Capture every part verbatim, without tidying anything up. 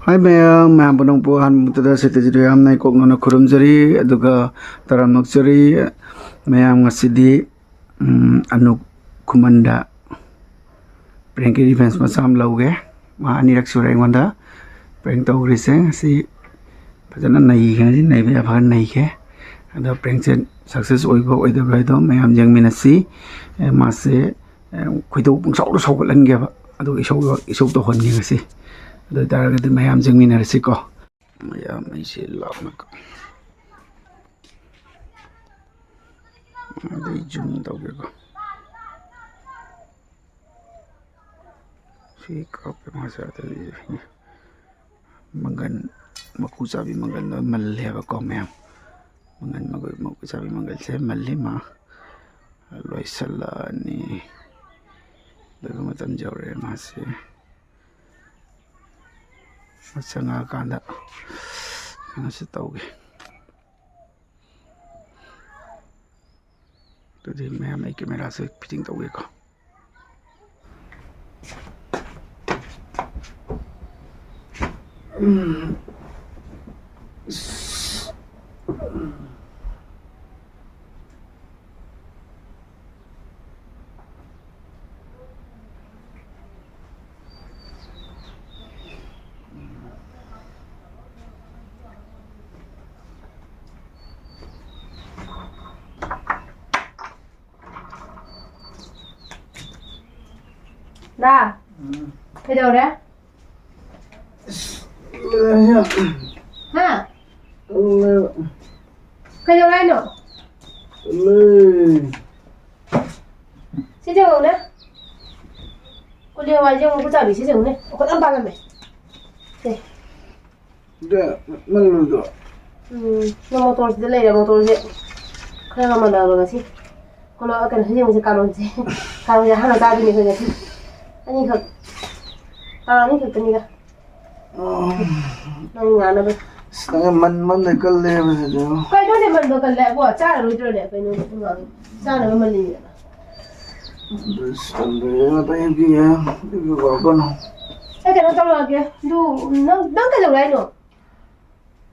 ꯍꯥꯏ ꯃꯌꯥꯝ, ꯃꯌꯥꯝ ꯄꯨꯝꯅꯃꯛꯄꯨ ꯑꯍꯥꯟꯕ ꯃꯛꯇꯗ ꯁꯤꯇꯖꯤꯗꯨ ꯌꯥꯝꯅ ꯏꯀꯣꯛꯅꯅ ꯈꯨꯔꯨꯝꯖꯔꯤ꯫ ꯑꯗꯨꯒ ꯇꯔꯥꯝꯅ ꯑꯣꯛꯆꯔꯤ꯫ ꯃꯌꯥꯝ ꯉꯁꯤꯗꯤ, ꯎꯝ, ꯑꯅꯨꯞ ꯈꯨꯃꯟꯗ prank ꯀꯤ revenge ꯃꯆꯥ ꯑꯃ ꯂꯧꯒꯦ꯫ ꯃꯥ ꯑꯅꯤꯔꯛ ꯁꯨꯔꯦ ꯑꯩꯉꯣꯟꯗ prank ꯇꯧꯈ꯭ꯔꯤꯁꯦ꯫ ꯉꯁꯤ ꯐꯖꯅ ꯅꯩꯈ꯭ꯔꯦ, ꯉꯁꯤ ꯅꯩꯕ ꯌꯥꯕ ꯈꯔ ꯅꯩꯈ꯭ꯔꯦ꯫ ꯑꯗꯣ prank ꯁꯦ success ꯑꯣꯏꯕ ꯑꯣꯏꯗꯕ ꯍꯥꯏꯗꯣ ꯃꯌꯥꯝ ꯌꯦꯡꯃꯤꯟꯅꯁꯤ꯫ ꯑꯦ, ꯃꯥꯁꯦ, ꯑꯦ, ꯈꯣꯏꯗꯧ ꯄꯪꯁꯥꯎꯗ ꯁꯥꯎꯒꯠꯍꯟꯒꯦꯕ꯫ ꯑꯗꯨꯒ ꯏꯁꯧ, ꯏꯁꯧ ꯇꯧꯍꯟꯒꯦ ꯉꯁꯤ꯫ ꯑꯗꯨ ꯑꯣꯏꯇꯥꯔꯒꯗꯤ ꯃꯌꯥꯝ ꯌꯦꯡꯃꯤꯟꯅꯔꯁꯤꯀꯣ꯫ ꯃꯌꯥꯝ ꯑꯩꯁꯦ ꯂꯥꯞꯅ ꯀ-, ꯑꯗꯩ zoom ꯇꯧꯒꯦꯀꯣ꯫ ꯁꯤ ꯀꯥꯞꯀꯦ ꯃꯥꯁꯦ꯫ ꯑꯗꯩ ꯃꯪꯒꯟ, ꯃꯀꯨ ꯆꯥꯕꯤ ꯃꯪꯒꯟꯗꯣ ꯃꯜꯂꯦꯕꯀꯣ ꯃꯌꯥꯝ꯫ ꯃꯪꯒꯟ ꯃꯀꯨ, ꯃꯀꯨ ꯆꯥꯕꯤ ꯃꯪꯒꯜꯁꯦ ꯃꯜꯂꯤ ꯃꯥ꯫ ꯂꯣꯏꯁꯜꯂꯛꯑꯅꯤ꯫ ꯂꯣꯏꯕ ꯃꯇꯝ ꯌꯧꯔꯛꯑꯦ ꯃꯥꯁꯦ꯫ ꯃꯥ ꯆꯪꯉꯛꯑꯀꯥꯟꯗ ꯀꯩꯅꯣꯁꯦ ꯇꯧꯒꯦ꯫ ꯑꯗꯨꯗꯤ ꯃꯌꯥꯝ ꯑꯩ camera ꯁꯦ fitting ꯇꯧꯒꯦꯀꯣ꯫ ꯗꯥ, ꯎꯝ꯫ ꯀꯩꯗꯧꯔꯦ? ꯑꯁ, ꯂꯣꯏꯔꯦ꯫ ꯍꯥ? ꯇꯜꯂꯦꯕ꯫ ꯀꯩꯗꯧꯔꯦ ꯍꯥꯏꯅꯣ? ꯇꯜꯂꯦ꯫ ꯁꯤ ꯌꯦꯡꯉꯨꯅꯦ꯫ ꯀꯣꯂꯤ ꯍꯋꯥꯏꯁꯦ ꯌꯦꯡꯉꯨ, ꯃꯀꯨ ꯆꯥꯕꯤ, ꯁꯤ ꯌꯦꯡꯉꯨꯅꯦ꯫ ꯃꯈꯨꯠ ꯌꯥꯝ ꯄꯥꯜꯂꯝꯃꯦ꯫ ꯁꯦ꯫ ꯗꯦ, ꯅꯪ ꯂꯣꯏꯗ꯭ꯔꯣ? ꯎꯝ, ꯅꯪ ꯃꯣꯇꯣꯔꯁꯤꯗ ꯂꯩꯔꯦ, ꯃꯣꯇꯣꯔꯁꯦ ꯈꯔ ꯉꯝꯃꯜꯂꯕ ꯉꯁꯤ꯫ ꯀꯩꯅꯣ, ꯀꯩꯅꯣ, ꯁꯤ ꯌꯦꯡꯉꯨꯁꯦ, ꯀꯥꯔꯣꯟꯁꯦ꯫ ꯀꯥꯔꯣꯟꯁꯦ ꯑꯍꯥꯟꯕ ꯆꯥꯗꯣꯏꯅꯦ ꯑꯩꯈꯣꯏ ꯉꯁꯤ꯫ ꯑꯅꯤꯈꯛ꯫ ꯀꯥꯔꯣꯟ ꯑꯅꯤꯈꯛꯇꯅꯤꯗ꯫ ꯑꯣ꯫ ꯅꯪ ꯉꯥꯅꯕ꯫ ꯑꯁ, ꯅꯪ ꯃꯟ, ꯃꯟꯗ ꯀꯜꯂꯦꯕ ꯁꯤꯗꯤ꯫ ꯀꯩꯅꯣꯅꯦ ꯃꯟꯗꯣ ꯀꯜꯂꯦ ꯍꯥꯏꯕꯣ? ꯆꯥꯔꯔꯣꯏꯗ꯭ꯔꯣꯅꯦ? ꯀꯩꯅꯣꯅꯦ, ꯆꯥꯅꯕ ꯃꯜꯂꯤꯅꯦ꯫ ꯑꯁ, ꯇꯜꯂꯦ, ꯉꯥꯛꯇꯪ ꯍꯤꯞꯈꯤꯒꯦ꯫ ꯍꯤꯞꯄꯤꯌꯨ, ꯀꯥꯔꯣꯟ꯫ ꯑꯩ ꯀꯩꯅꯣ ꯇꯧꯔꯛꯑꯒꯦ꯫ ꯑꯗꯨ ꯅꯪ, ꯅꯪ ꯀꯩꯗꯧꯔꯦ ꯍꯥꯏꯅꯣ?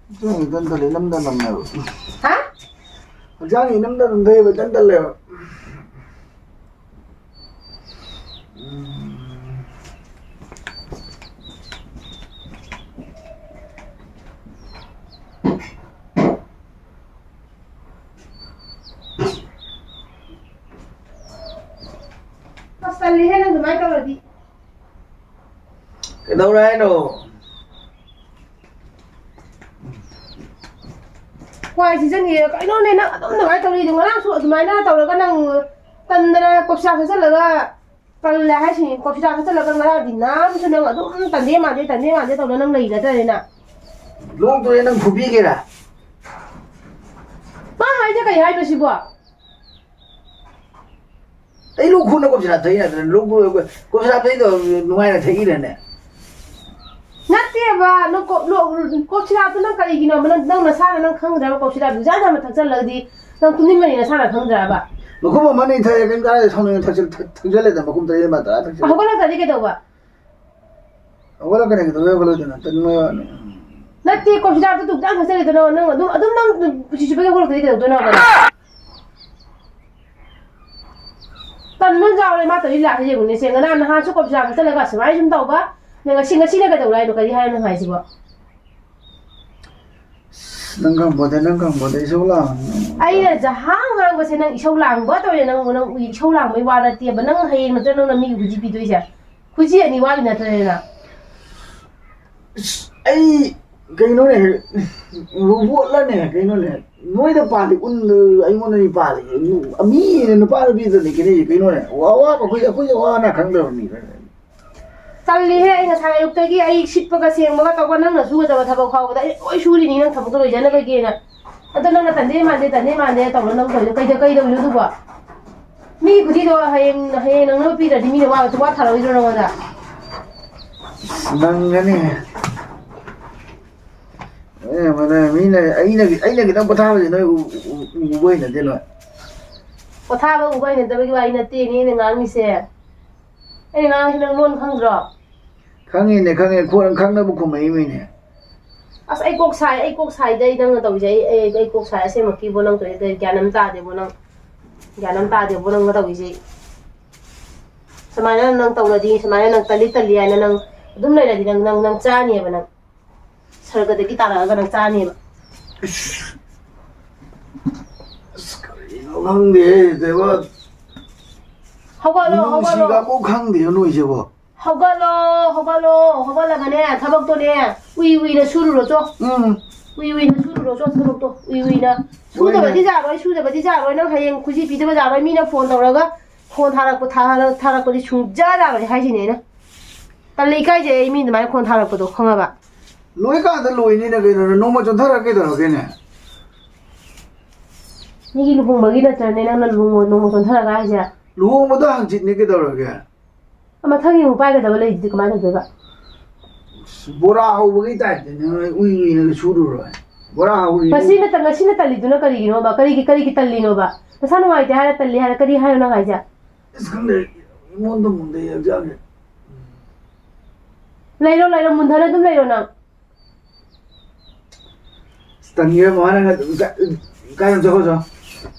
ꯍꯛꯆꯥꯡ ꯏꯇꯟ ꯇꯜꯂꯦ, ꯏꯅꯝ ꯇꯟꯂꯝꯃꯦꯕ꯫ ꯍꯥ? ꯍꯛꯆꯥꯡ ꯏꯅꯝ ꯇꯟ ꯊꯩꯕ ꯏꯇꯟ ꯇꯜꯂꯦꯕ꯫ ꯑꯁ, ꯇꯜꯂꯤꯍꯦ, ꯅꯪ ꯑꯗꯨꯃꯥꯏꯅ ꯇꯧꯔꯗꯤ꯫ ꯀꯩꯗꯧꯔꯦ ꯍꯥꯏꯅꯣ? ꯋꯥꯏ ꯁꯤꯖꯟꯅꯤꯌꯦ꯫ ꯀꯩꯅꯣꯅꯦ, ꯅꯪ ꯑꯗꯨꯝ ꯑꯗꯨꯃꯥꯏꯅ ꯇꯧꯔꯤꯗꯣ? ꯉꯔꯥꯡꯁꯨ ꯑꯗꯨꯃꯥꯏꯅ ꯇꯧꯔꯒ ꯅꯪ ꯇꯟꯗꯅ ꯀꯣꯐꯤ ꯆꯥ ꯊꯛꯆꯜꯂꯒ ꯇꯜꯂꯦ ꯍꯥꯏꯁꯤꯅꯤ꯫ ꯀꯣꯐꯤ ꯆꯥ ꯊꯛꯆꯜꯂꯒ ꯉꯔꯥꯡꯗꯤ ꯅꯥꯝꯁꯨ ꯅꯪ ꯑꯗꯨꯝ ꯇꯟꯗꯦ ꯃꯥꯟꯗꯦ, ꯇꯟꯗꯦ ꯃꯥꯟꯗꯦ ꯇꯧꯗꯅ ꯅꯪ ꯂꯩ ꯅꯠꯇ꯭ꯔꯅꯦ ꯅꯪ? ꯂꯣꯛꯇꯣꯔꯦ, ꯅꯪ ꯐꯨꯕꯤꯒꯦꯔꯥ? ꯃꯥ ꯍꯥꯏꯁꯦ ꯀꯩ ꯍꯥꯏꯅꯣ ꯁꯤꯕꯣ? ꯑꯩ ꯂꯣꯛ ꯈꯨꯅ ꯀꯣꯐꯤ ꯆꯥ ꯊꯛꯏ ꯅꯠꯇ꯭ꯔꯅꯦ? ꯂꯣꯛ ꯈꯨ-, ꯀꯣꯐꯤ ꯆꯥ ꯊꯛꯏꯗꯣ ꯅꯨꯡꯉꯥꯏꯅ ꯊꯛꯏꯔꯅꯦ? ꯅꯠꯇꯦꯕ, ꯅꯪ ꯀꯣ-, ꯂꯣ-, ꯀꯣꯐꯤ ꯆꯥꯗꯣ ꯅꯪ ꯀꯔꯤꯒꯤꯅꯣꯕ? ꯅꯪ, ꯅꯪ ꯅꯁꯥꯅ ꯅꯪ ꯈꯪꯗ꯭ꯔꯕ? ꯀꯣꯐꯤ ꯆꯥꯗꯣ ꯖꯥꯠ ꯖꯥꯠ ꯊꯛꯆꯜꯂꯗꯤ ꯅꯪ ꯇꯨꯝꯅꯤꯡꯕꯅꯤ ꯅꯁꯥꯅ ꯈꯪꯗ꯭ꯔꯕ? ꯃꯈꯨꯝ ꯑꯃ ꯑꯅꯤ ꯊꯛꯑꯦ, ꯀꯩꯝ ꯀꯥꯟꯅꯗꯦ, ꯁꯥꯎꯅꯤꯡꯉꯦ, ꯊꯛꯆꯜ-, ꯊꯛ-, ꯊꯛꯆꯜꯂꯦꯗ, ꯃꯈꯨꯝ ꯇꯔꯦꯠ ꯑꯃ ꯇꯔꯥ ꯊꯛꯆꯜꯂꯦ꯫ ꯍꯧꯒꯠꯂꯛꯇ꯭ꯔꯗꯤ ꯀꯩꯗꯧꯕ? ꯍꯧꯒꯠꯂꯛꯀꯅꯤ, ꯀꯩꯗꯧꯕꯩ ꯍꯧꯒꯠꯂꯣꯏꯗꯣꯏꯅꯣ? ꯇꯟꯕꯩ ꯋꯥꯅꯤ꯫ ꯅꯠꯇꯦ, ꯀꯣꯐꯤ ꯆꯥꯗꯣ ꯗꯨꯛ ꯌꯥꯝ ꯊꯛꯆꯜꯂꯤꯗꯅ ꯅꯪ ꯑꯗꯨꯝ, ꯑꯗꯨꯝ ꯅꯪ ꯄꯨꯟꯁꯤ ꯆꯨꯞꯄꯒꯤ ꯍꯧꯒꯠꯂꯛꯇ꯭ꯔꯗꯤ ꯀꯩꯗꯧꯗꯣꯏꯅꯣꯕ? ꯇꯟꯕ ꯑꯃ ꯌꯥꯎꯔꯦ ꯃꯥ ꯇꯧꯔꯤ ꯂꯥꯛꯁꯦ ꯌꯦꯡꯉꯨꯅꯦ꯫ ꯁꯦ, ꯉꯔꯥꯡ ꯅꯍꯥꯟꯁꯨ ꯀꯣꯐꯤ ꯆꯥ ꯊꯛꯆꯜꯂꯒ ꯑꯁꯨꯃꯥꯏꯅ ꯁꯨꯝ ꯇꯧꯕ, ꯅꯪ ꯉꯁꯤ, ꯉꯁꯤꯅ ꯀꯩꯗꯧꯔꯦ ꯍꯥꯏꯅꯣ? ꯀꯔꯤ ꯍꯥꯏꯅꯣ ꯍꯥꯏꯁꯤꯕꯣ? ꯑꯁ, ꯅꯪ ꯈꯪꯄꯣꯟꯇꯦ, ꯅꯪ ꯈꯪꯄꯣꯟꯇꯦ, ꯏꯁꯧ ꯂꯥꯡꯉꯤ꯫ ꯑꯩꯅ ꯖꯍꯥ ꯉꯥꯡꯕꯁꯦ ꯅꯪ ꯏꯁꯧ ꯂꯥꯡꯕ ꯇꯧꯔꯦ, ꯅꯪ, ꯅꯪ ꯏꯁꯧ ꯂꯥꯡꯕꯩ ꯋꯥ ꯅꯠꯇꯦꯕ꯫ ꯅꯪ ꯍꯌꯦꯡ ꯅꯠꯇ꯭ꯔ ꯅꯪꯅ ꯃꯤꯒꯤ ꯈꯨꯖꯤ ꯄꯤꯗꯣꯏꯁꯦ? ꯈꯨꯖꯤ ꯑꯅꯤ ꯋꯥꯠꯂꯤ ꯅꯠꯇ꯭ꯔꯅꯦ ꯅꯪ? ꯑꯁ, ꯑꯩ ꯀꯩꯅꯣꯅꯦ, ꯔꯣꯕꯣꯠꯂꯅꯦ, ꯀꯩꯅꯣꯅꯦ, ꯅꯣꯏꯗ ꯄꯥꯜꯂꯤ ꯎꯟꯗꯨ ꯑꯩꯉꯣꯟꯗꯗꯤ ꯄꯥꯜꯂꯤ꯫ ꯃꯤꯅ ꯅꯨꯄꯥ ꯅꯨꯄꯤꯗ ꯂꯩꯈꯤꯗꯩꯁꯦ ꯀꯩꯅꯣꯅꯦ? ꯑꯋꯥꯕ ꯑꯩꯈꯣꯏ, ꯑꯩꯈꯣꯏꯁꯦ ꯋꯥꯅ ꯈꯪꯗꯕ ꯃꯤꯅꯦ꯫ ꯇꯜꯂꯤꯍꯦ, ꯑꯩ ꯉꯁꯥꯏ ꯑꯌꯨꯛꯇꯒꯤ ꯑꯩ ꯁꯤꯠꯄꯒ ꯁꯦꯡꯕꯒ ꯇꯧꯕ, ꯅꯪꯅ ꯁꯨꯒꯗꯕ ꯊꯕꯛ ꯐꯥꯎꯕꯗ ꯑꯩ ꯂꯣꯏ ꯁꯨꯔꯤꯅꯤ, ꯅꯪ ꯊꯕꯛꯇꯣ ꯂꯣꯏꯖꯅꯕꯒꯤꯅ꯫ ꯑꯗꯣ ꯅꯪꯅ ꯇꯟꯗꯦ ꯃꯥꯟꯗꯦ, ꯇꯟꯗꯦ ꯃꯥꯟꯗꯦ ꯇꯧꯔ ꯅꯪ ꯇꯧꯔꯤꯗꯣ ꯀꯩꯗ-, ꯀꯩꯗꯧꯔꯤꯅꯣ ꯑꯗꯨꯕꯣ? ꯃꯤ ꯈꯨꯖꯤꯗꯣ ꯍꯌꯦꯡ, ꯍꯌꯦꯡ ꯅꯪꯅ ꯄꯤꯗ꯭ꯔꯗꯤ ꯃꯤꯅ ꯋꯥ, ꯋꯥ ꯊꯥꯔꯛꯑꯣꯏꯗ꯭ꯔꯣ ꯅꯪꯉꯣꯟꯗ? ꯅꯪꯒꯅꯤ꯫ ꯑꯦ, ꯃꯗꯨ ꯃꯤꯅ, ꯑꯩꯅ, ꯑꯩꯅ ꯈꯤꯇꯪ ꯄꯣꯊꯥꯕꯁꯦ ꯅꯣꯏ ꯎ-, ꯎ-, ꯎ-, ꯎꯕ ꯍꯩꯅꯗꯦ ꯅꯣꯏ꯫ ꯄꯣꯊꯥꯕ ꯎꯕ ꯍꯩꯅꯗꯕꯒꯤ ꯋꯥꯔꯤ ꯅꯠꯇꯦꯅꯦ ꯑꯩꯅ ꯉꯥꯡꯉꯤꯁꯦ꯫ ꯑꯩꯅ ꯉꯥꯡꯉꯤꯁꯤ ꯅꯪ ꯂꯣꯟ ꯈꯪꯗ꯭ꯔꯣ? ꯈꯪꯉꯤꯅꯦ, ꯈꯪꯉꯦ, ꯈꯣ-, ꯈꯪꯅꯕ ꯈꯨꯝꯃꯛꯏꯃꯤꯅꯦ꯫ ꯑꯁ, ꯑꯩ ꯀꯣꯛ ꯁꯥꯏ, ꯑꯩ ꯀꯣꯛ ꯁꯥꯏꯗ, ꯑꯩ ꯅꯪꯅ ꯇꯧꯔꯤꯁꯦ, ꯑꯩ ꯑꯩ ꯑꯩ ꯀꯣꯛ ꯁꯥꯏ ꯑꯁꯦꯡꯕꯀꯤꯕꯣ꯫ ꯅꯪ ꯇꯧꯔꯤꯁꯦ ꯒ꯭ꯌꯥꯟ ꯑꯃ ꯇꯥꯗꯦꯕꯣ꯫ ꯅꯪ ꯒ꯭ꯌꯥꯟ ꯑꯃ ꯇꯥꯗꯦꯕꯣ ꯅꯪꯅ ꯇꯧꯔꯤꯁꯦ꯫ ꯁꯨꯃꯥꯏꯅ ꯅꯪ ꯇꯧꯔꯗꯤ, ꯁꯨꯃꯥꯏꯅ ꯅꯪ ꯇꯜꯂꯤ ꯇꯜꯂꯤ ꯍꯥꯏꯅ ꯅꯪ ꯑꯗꯨꯝ ꯂꯩꯔꯗꯤ, ꯅꯪ ꯅꯪ ꯅꯪ ꯆꯥꯅꯦꯕ꯫ ꯅꯪ ꯁꯔꯒꯗꯒꯤ ꯇꯥꯔꯛꯑꯒ ꯅꯪ ꯆꯥꯅꯦꯕ꯫ ꯑꯁ, ꯀꯔꯤꯅꯣ ꯈꯪꯗꯦꯍꯦ, ꯗꯦꯕ꯫ ꯍꯧꯒꯠꯂꯣ, ꯍꯧꯒꯠꯂꯣ꯫ ꯅꯨꯡꯁꯤꯒ ꯑꯃꯨꯛ ꯈꯪꯗꯦ ꯅꯣꯏꯁꯤꯕꯣ꯫ ꯍꯧꯒꯠꯂꯣ, ꯍꯧꯒꯠꯂꯣ, ꯍꯧꯒꯠꯂꯒꯅꯦ, ꯊꯕꯛꯇꯣꯅꯦ, ꯎꯏ ꯎꯏꯅ ꯁꯨꯔꯨꯔꯣ ꯆꯣ꯫ ꯎꯝ꯫ ꯎꯏ ꯎꯏꯅ ꯁꯨꯔꯨꯔꯣ ꯆꯣ, ꯊꯕꯛꯇꯣ ꯎꯏ ꯎꯏꯅ꯫ ꯁꯨꯗꯕꯗꯤ ꯌꯥꯔꯣꯏ, ꯁꯨꯗꯕꯗꯤ ꯌꯥꯔꯣꯏ꯫ ꯅꯪ ꯍꯌꯦꯡ ꯈꯨꯖꯤ ꯄꯤꯗꯕ ꯌꯥꯔꯣꯏ꯫ ꯃꯤꯅ ꯐꯣꯟ ꯇꯧꯔꯒ ꯐꯣꯟ ꯊꯥꯔꯛꯄ, ꯊꯥꯔꯛ-, ꯊꯥꯔꯛꯄꯗꯤ ꯁꯨꯡꯌꯥ ꯌꯥꯔꯣꯏ ꯍꯥꯏꯁꯤꯅꯦ ꯑꯩꯅ꯫ ꯇꯜꯂꯦ, ꯏꯀꯥꯏꯖꯩ ꯑꯩ ꯃꯤ ꯑꯗꯨꯃꯥꯏꯅ ꯐꯣꯟ ꯊꯥꯔꯛꯄꯗꯣ, ꯈꯪꯉꯕ? ꯂꯣꯏꯀꯥꯟꯗ ꯂꯣꯏꯅꯤꯅ ꯀꯩꯅꯣ, ꯅꯣꯡꯃ ꯆꯣꯟꯊꯔꯛꯀꯦ ꯇꯧꯔꯒꯦꯅꯦ꯫ ꯃꯤꯒꯤ ꯂꯨꯍꯣꯡꯕꯒꯤ ꯅꯠꯇ꯭ꯔꯅꯦ ꯅꯪꯅ ꯂꯨꯍꯣꯡꯕ ꯅꯣꯡꯃ ꯆꯣꯟꯊꯔꯒ ꯍꯥꯏꯁꯦ? ꯂꯨꯍꯣꯡꯕꯗꯣ ꯍꯪꯆꯤꯠꯅꯦ, ꯀꯩꯗꯧꯔꯒꯦ? ꯃꯊꯪꯒꯤ ꯑꯃꯨꯛ ꯄꯥꯏꯒꯗꯕ ꯂꯩꯗꯨꯗꯤ ꯀꯃꯥꯏꯅ ꯇꯧꯗꯣꯏꯕ? ꯑꯁ, ꯕꯣꯔꯥ ꯍꯧꯕꯒꯤ ꯇꯥꯏꯞꯇꯅꯦ, ꯅꯣꯏ ꯎꯏ ꯎꯏꯅꯒ ꯁꯨꯔꯨꯔꯣꯏ꯫ ꯕꯣꯔꯥ ꯍꯧꯔꯤ꯫ ꯉꯁꯤ ꯅꯠꯇ-, ꯉꯁꯤꯅ ꯇꯜꯂꯤꯗꯨꯅ ꯀꯔꯤꯒꯤꯅꯣꯕ? ꯀꯔꯤꯒꯤ, ꯀꯔꯤꯒꯤ ꯇꯜꯂꯤꯅꯣꯕ? ꯅꯁꯥ ꯅꯨꯡꯉꯥꯏꯇꯦ ꯍꯥꯏꯔ ꯇꯜꯂꯤ ꯍꯥꯏꯔ ꯀꯔꯤ ꯍꯥꯏꯅꯣ ꯅꯪ ꯍꯥꯏꯁꯦ? ꯑꯁ, ꯈꯪꯗꯦ, ꯏꯃꯣꯟꯗ ꯃꯨꯟꯗ ꯍꯛꯆꯥꯡꯁꯦ꯫ ꯂꯩꯔꯣ, ꯂꯩꯔꯣ, ꯃꯨꯟꯊꯅ ꯑꯗꯨꯝ ꯂꯩꯔꯣ ꯅꯪ꯫ ꯑꯁ, ꯇꯟꯒ꯭ꯔꯦ, ꯃꯃꯥꯅ ꯉꯥ-, ꯀꯥꯏ-, ꯀꯥꯏꯗꯅꯣ ꯆꯠꯈꯣꯁꯨ꯫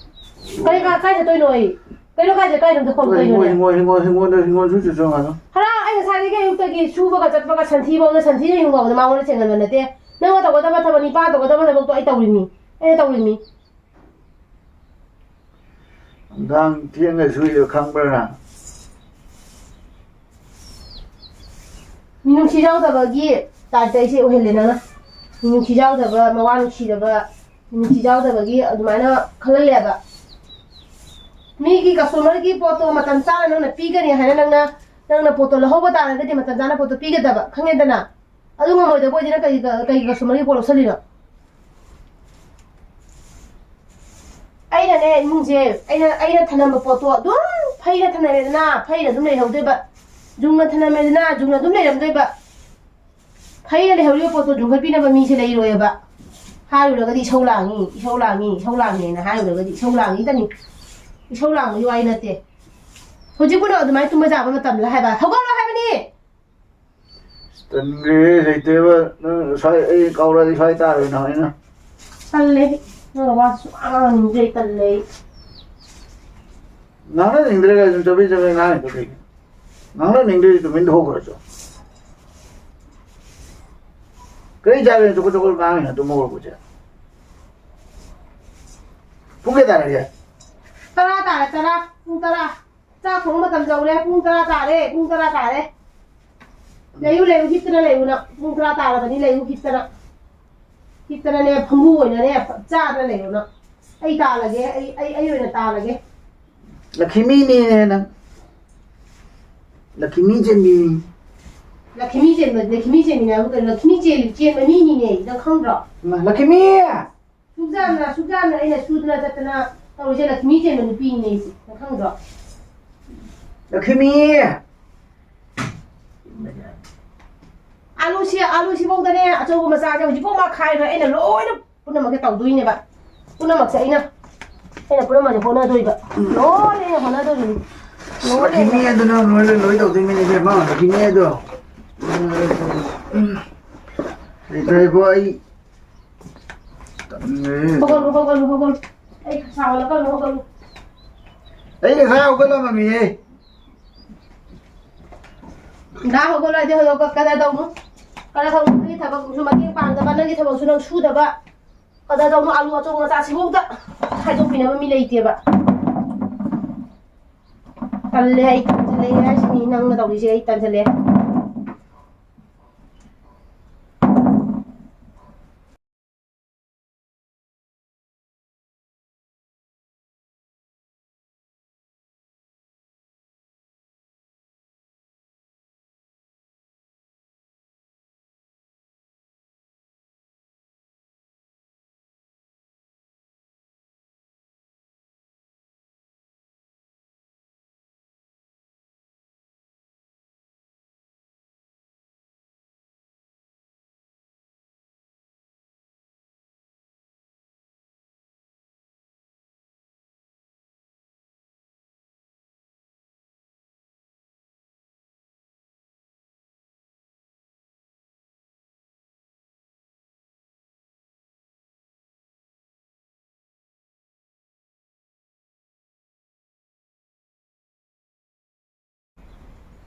ꯀꯔꯤ ꯀꯥ-, ꯀꯥꯏ ꯆꯠꯇꯣꯏꯅꯣ ꯑꯩ? ꯀꯩꯅꯣ ꯀꯥꯏ ꯆꯠ-, ꯀꯥꯏꯗꯅꯣ ꯆꯠꯈꯣ-, ꯍꯤꯡꯒꯣꯜ, ꯀꯩꯅꯣꯅꯦ? ꯍꯤꯡꯒꯣꯜ, ꯍꯤꯡꯒꯣꯜ, ꯍꯤꯡꯒꯣꯜꯗ, ꯍꯤꯡꯒꯣꯜ ꯁꯨ ꯆꯠꯁꯨ ꯉꯥꯏꯈꯣ꯫ ꯍꯔꯥ, ꯑꯩ ꯉꯁꯥꯏꯗꯒꯤ ꯑꯌꯨꯛꯇꯒꯤ ꯁꯨꯕꯒ ꯆꯠꯄꯒ ꯁꯟꯊꯤ ꯐꯥꯎꯗ, ꯁꯟꯊꯤꯅ ꯌꯨꯡ ꯐꯥꯎꯗ ꯃꯉꯣꯟꯗ ꯆꯦꯟꯍꯟꯕ ꯅꯠꯇꯦ꯫ ꯅꯪꯅ ꯇꯧꯒꯗꯕ ꯊꯕꯛ, ꯅꯤꯄꯥ ꯇꯧꯒꯗꯕ ꯊꯕꯛꯇꯣ ꯑꯩ ꯇꯧꯔꯤꯃꯤ꯫ ꯑꯩꯅ ꯇꯧꯔꯤꯃꯤ꯫ ꯅꯨꯡꯗꯥꯡ ꯊꯦꯡꯅ ꯁꯨꯏꯗꯣ ꯈꯪꯕ꯭ꯔꯥ ꯅꯪ? ꯃꯤꯅꯨꯡꯁꯤ ꯌꯥꯎꯗꯕꯒꯤ ꯇꯥꯏꯞꯇ ꯑꯩꯁꯦ ꯑꯣꯏꯍꯜꯂꯦ ꯅꯪꯅ꯫ ꯃꯤꯅꯨꯡꯁꯤ ꯌꯥꯎꯗꯕ, ꯃꯋꯥ ꯅꯨꯡꯁꯤꯗꯕ, ꯃꯤꯅꯨꯡꯁꯤ ꯌꯥꯎꯗꯕꯒꯤ ꯑꯗꯨꯃꯥꯏꯅ ꯈꯜꯍꯜꯂꯦꯕ꯫ ꯃꯤꯒꯤ ꯀꯁꯇꯃꯔꯒꯤ ꯄꯣꯠꯇꯣ ꯃꯇꯝ ꯆꯥꯅ ꯅꯪꯅ ꯄꯤꯒꯅꯤ ꯍꯥꯏꯅ ꯅꯪꯅ, ꯅꯪꯅ ꯄꯣꯠꯇꯣ ꯂꯧꯍꯧꯕ ꯇꯥꯔꯒꯗꯤ ꯃꯇꯝ ꯆꯥꯅ ꯄꯣꯠꯇꯣ ꯄꯤꯒꯗꯕ, ꯈꯪꯉꯦꯗꯅ? ꯑꯗꯨ ꯉꯝꯃꯣꯏꯗꯕ ꯑꯣꯏꯗꯤ ꯅꯪ ꯀꯩꯒꯤ, ꯀꯩꯒꯤ ꯀꯁꯇꯃꯔꯒꯤ ꯄꯣꯠ ꯂꯧꯁꯜꯂꯤꯅꯣ? ꯑꯩꯅꯅꯦ ꯏꯃꯨꯡꯁꯦ, ꯑꯩꯅ, ꯑꯩꯅ ꯊꯅꯝꯕ ꯄꯣꯠꯇꯣ ꯑꯗꯨꯝ ꯐꯩꯅ ꯊꯅꯝꯃꯦꯗꯅ, ꯐꯩꯅ ꯑꯗꯨꯝ ꯂꯩꯍꯧꯗꯣꯏꯕ꯫ ꯌꯨꯡꯅ ꯊꯅꯝꯃꯦꯗꯅ, ꯌꯨꯡꯅ ꯑꯗꯨꯝ ꯂꯩꯔꯝꯗꯣꯏꯕ꯫ ꯐꯩꯅ ꯂꯩꯍꯧꯔꯤꯕ ꯄꯣꯠꯇꯣ ꯌꯨꯡꯈꯠꯄꯤꯅꯕ ꯃꯤꯁꯦ ꯂꯩꯔꯣꯏꯕ꯫ ꯍꯥꯏꯔꯨꯔꯒꯗꯤ "ꯏꯁꯧ ꯂꯥꯡꯉꯤ, ꯏꯁꯧ ꯂꯥꯡꯉꯤ, ꯏꯁꯧ ꯂꯥꯡꯉꯦꯅ" ꯍꯥꯏꯔꯨꯔꯒꯗꯤ ꯏꯁꯧ ꯂꯥꯡꯉꯤꯗꯅꯤ꯫ ꯏꯁꯧ ꯂꯥꯡꯕꯒꯤ ꯋꯥꯔꯤ ꯅꯠꯇꯦ꯫ ꯍꯧꯖꯤꯛꯄꯨ ꯅꯪ ꯑꯗꯨꯃꯥꯏꯅ ꯇꯨꯝꯕ ꯆꯥꯕ ꯃꯇꯝꯂ ꯍꯥꯏꯕ? ꯍꯧꯒꯠꯂꯣ ꯍꯥꯏꯕꯅꯤ! ꯇꯟꯈ꯭ꯔꯦ, ꯂꯩꯇꯦꯕ꯫ ꯅꯪ ꯁ꯭ꯋꯥꯏ ꯑꯩ ꯀꯥꯎꯔꯛꯑꯗꯤ ꯁ꯭ꯋꯥꯏ ꯇꯥꯔꯣꯏ ꯅꯪ ꯑꯩꯅ꯫ ꯇꯜꯂꯦ꯫ ꯅꯪ ꯋꯥ ꯁꯨꯡꯉꯥꯡ ꯉꯥꯡꯅꯤꯡꯗ꯭ꯔꯦ, ꯇꯜꯂꯦ ꯑꯩ꯫ ꯉꯥꯡꯅꯅꯤꯡꯗ꯭ꯔꯒ ꯑꯗꯨꯝ ꯆꯕꯦꯠ ꯆꯕꯦꯠ ꯉꯥꯡꯉꯤꯗꯣ ꯀꯩꯒꯤꯅꯣ? ꯉꯥꯡꯅꯅꯤꯡꯗ꯭ꯔꯗꯤ ꯇꯨꯃꯤꯟ ꯊꯣꯛꯈ꯭ꯔꯁꯨ꯫ ꯀꯔꯤ ꯆꯥꯒꯦ ꯆꯣꯀꯣ ꯆꯣꯀꯣ ꯉꯥꯡꯉꯤꯅꯣ ꯇꯨꯝ ꯍꯧꯒꯠꯂꯛꯄꯁꯦ? ꯄꯨꯡ ꯀꯌꯥ ꯇꯥꯔꯒꯦ? ꯇꯔꯥ ꯇꯥꯔꯦ, ꯇꯔꯥ꯫ ꯄꯨꯡ ꯇꯔꯥ꯫ ꯆꯥꯛ ꯊꯣꯡ ꯃꯇꯝ ꯌꯧꯔꯦ꯫ ꯄꯨꯡ ꯇꯔꯥ ꯇꯥꯔꯦ꯫ ꯄꯨꯡ ꯇꯔꯥ ꯇꯥꯔꯦ꯫ ꯂꯩꯌꯨ, ꯂꯩꯌꯨ, ꯍꯤꯞꯇꯅ ꯂꯩꯌꯨ ꯅꯪ꯫ ꯄꯨꯡ ꯇꯔꯥ ꯇꯥꯔꯕꯅꯤ, ꯂꯩꯌꯨ ꯍꯤꯞꯇꯅ꯫ ꯍꯤꯞꯇꯅꯅꯦ, ꯐꯝꯕꯨ ꯑꯣꯏꯅꯅꯦ, ꯆꯥꯗꯅ ꯂꯩꯌꯨ ꯅꯪ꯫ ꯑꯩ ꯇꯥꯜꯂꯒꯦ, ꯑꯩ, ꯑꯩ, ꯑꯩ ꯑꯣꯏꯅ ꯇꯥꯜꯂꯒꯦ꯫ ꯂꯛꯈꯤꯃꯤꯅꯦ ꯅꯪ꯫ ꯂꯛꯈꯤꯃꯤ ꯆꯦꯟꯕꯤ꯫ ꯂꯛꯈꯤꯃꯤ ꯆꯦꯟꯕ, ꯂꯛꯈꯤꯃꯤ ꯆꯦꯟꯕꯤꯅꯦ ꯍꯥꯏꯕꯨ ꯀꯩꯅꯣ? ꯂꯛꯈꯤꯃꯤ ꯆꯦꯜꯂꯤ, ꯆꯦꯟꯕ ꯃꯤꯅꯤꯅꯦ, ꯅꯪ ꯈꯪꯗ꯭ꯔꯣ? ꯏꯃꯥ, ꯂꯛꯈꯤꯃꯤ! ꯁꯨꯛ ꯌꯥꯝꯅ, ꯁꯨꯛ ꯌꯥꯝꯅ ꯑꯩꯅ ꯁꯨꯗꯅ ꯆꯠꯇꯅ ꯇꯧꯔꯤꯁꯦ, ꯂꯛꯈꯤꯃꯤ ꯆꯦꯟꯕ ꯅꯨꯄꯤꯅꯤꯅꯦ ꯑꯩꯁꯦ, ꯅꯪ ꯈꯪꯗ꯭ꯔꯣ? ꯂꯛꯈꯤꯃꯤ! ꯑꯥꯂꯨꯁꯤ, ꯑꯥꯂꯨꯁꯤꯐꯧꯗꯅꯦ, ꯑꯆꯧꯕ ꯃꯆꯥꯁꯦ ꯍꯧꯖꯤꯛꯐꯥꯎ ꯃꯥ ꯈꯥꯏꯔꯣꯏ꯫ ꯑꯩꯅ ꯂꯣꯏꯅ ꯄꯨꯝꯅꯃꯛꯁꯦ ꯇꯧꯗꯣꯏꯅꯦꯕ꯫ ꯄꯨꯝꯅꯃꯛꯁꯦ ꯑꯩꯅ, ꯑꯩꯅ ꯄꯨꯝꯅꯃꯛꯁꯦ ꯍꯣꯠꯅꯗꯣꯏꯕ꯫ ꯂꯣꯏꯅ ꯑꯩꯅ ꯍꯣꯠꯅꯗꯣꯔꯤꯅꯤ꯫ ꯂꯣꯏꯅ ꯂꯛꯈꯤꯃꯤ ꯑꯩꯅ꯫ ꯑꯗꯨꯅ ꯂꯣꯏ, ꯂꯣꯏ, ꯂꯣꯏ ꯇꯧꯗꯣꯏ ꯃꯤꯅꯦ ꯏꯕꯦꯝꯃ, ꯂꯛꯈꯤꯃꯤ ꯑꯗꯣ꯫ ꯎꯝ꯫ ꯂꯩꯇ꯭ꯔꯦꯕꯣ ꯑꯩ꯫ ꯇꯟꯈ꯭ꯔꯦ꯫ ꯍꯧꯒꯠꯂꯨ, ꯍꯧꯒꯠꯂꯨ, ꯍꯧꯒꯠꯂꯨ꯫ ꯑꯩ ꯁꯥꯎꯍꯜꯂꯛꯀꯅꯨ, ꯍꯧꯒꯠꯂꯨ꯫ ꯑꯩ ꯉꯁꯥꯏ ꯍꯧꯒꯠꯂꯝꯃꯃꯤꯍꯦ꯫ ꯗꯥ ꯍꯧꯒꯠꯂꯣ ꯍꯥꯏꯗꯤ ꯍꯧꯒꯠꯂꯣ, ꯀꯗꯥ ꯇꯧꯅꯨ꯫ ꯀꯗꯥ ꯇꯧꯅꯨ, ꯅꯪꯒꯤ ꯊꯕꯛꯁꯨ ꯃꯇꯦꯡ ꯄꯥꯡꯗꯕ, ꯅꯪꯒꯤ ꯊꯕꯛꯁꯨ ꯅꯪ ꯁꯨꯗꯕ꯫ ꯀꯗꯥ ꯇꯧꯅꯨ, ꯑꯥꯂꯨ ꯑꯆꯧꯕ ꯃꯆꯥꯁꯤꯐꯥꯎꯗ ꯈꯥꯏꯗꯣꯛꯄꯤꯅꯕ ꯃꯤ ꯂꯩꯇꯦꯕ꯫ ꯇꯜꯂꯦ, ꯑꯩ ꯇꯟꯁꯤꯜꯂꯛꯑꯦ ꯍꯥꯏꯁꯤꯅꯤ, ꯅꯪꯅ ꯇꯧꯔꯤꯁꯦ ꯑꯩ ꯇꯟꯁꯤꯜꯂꯛꯑꯦ꯫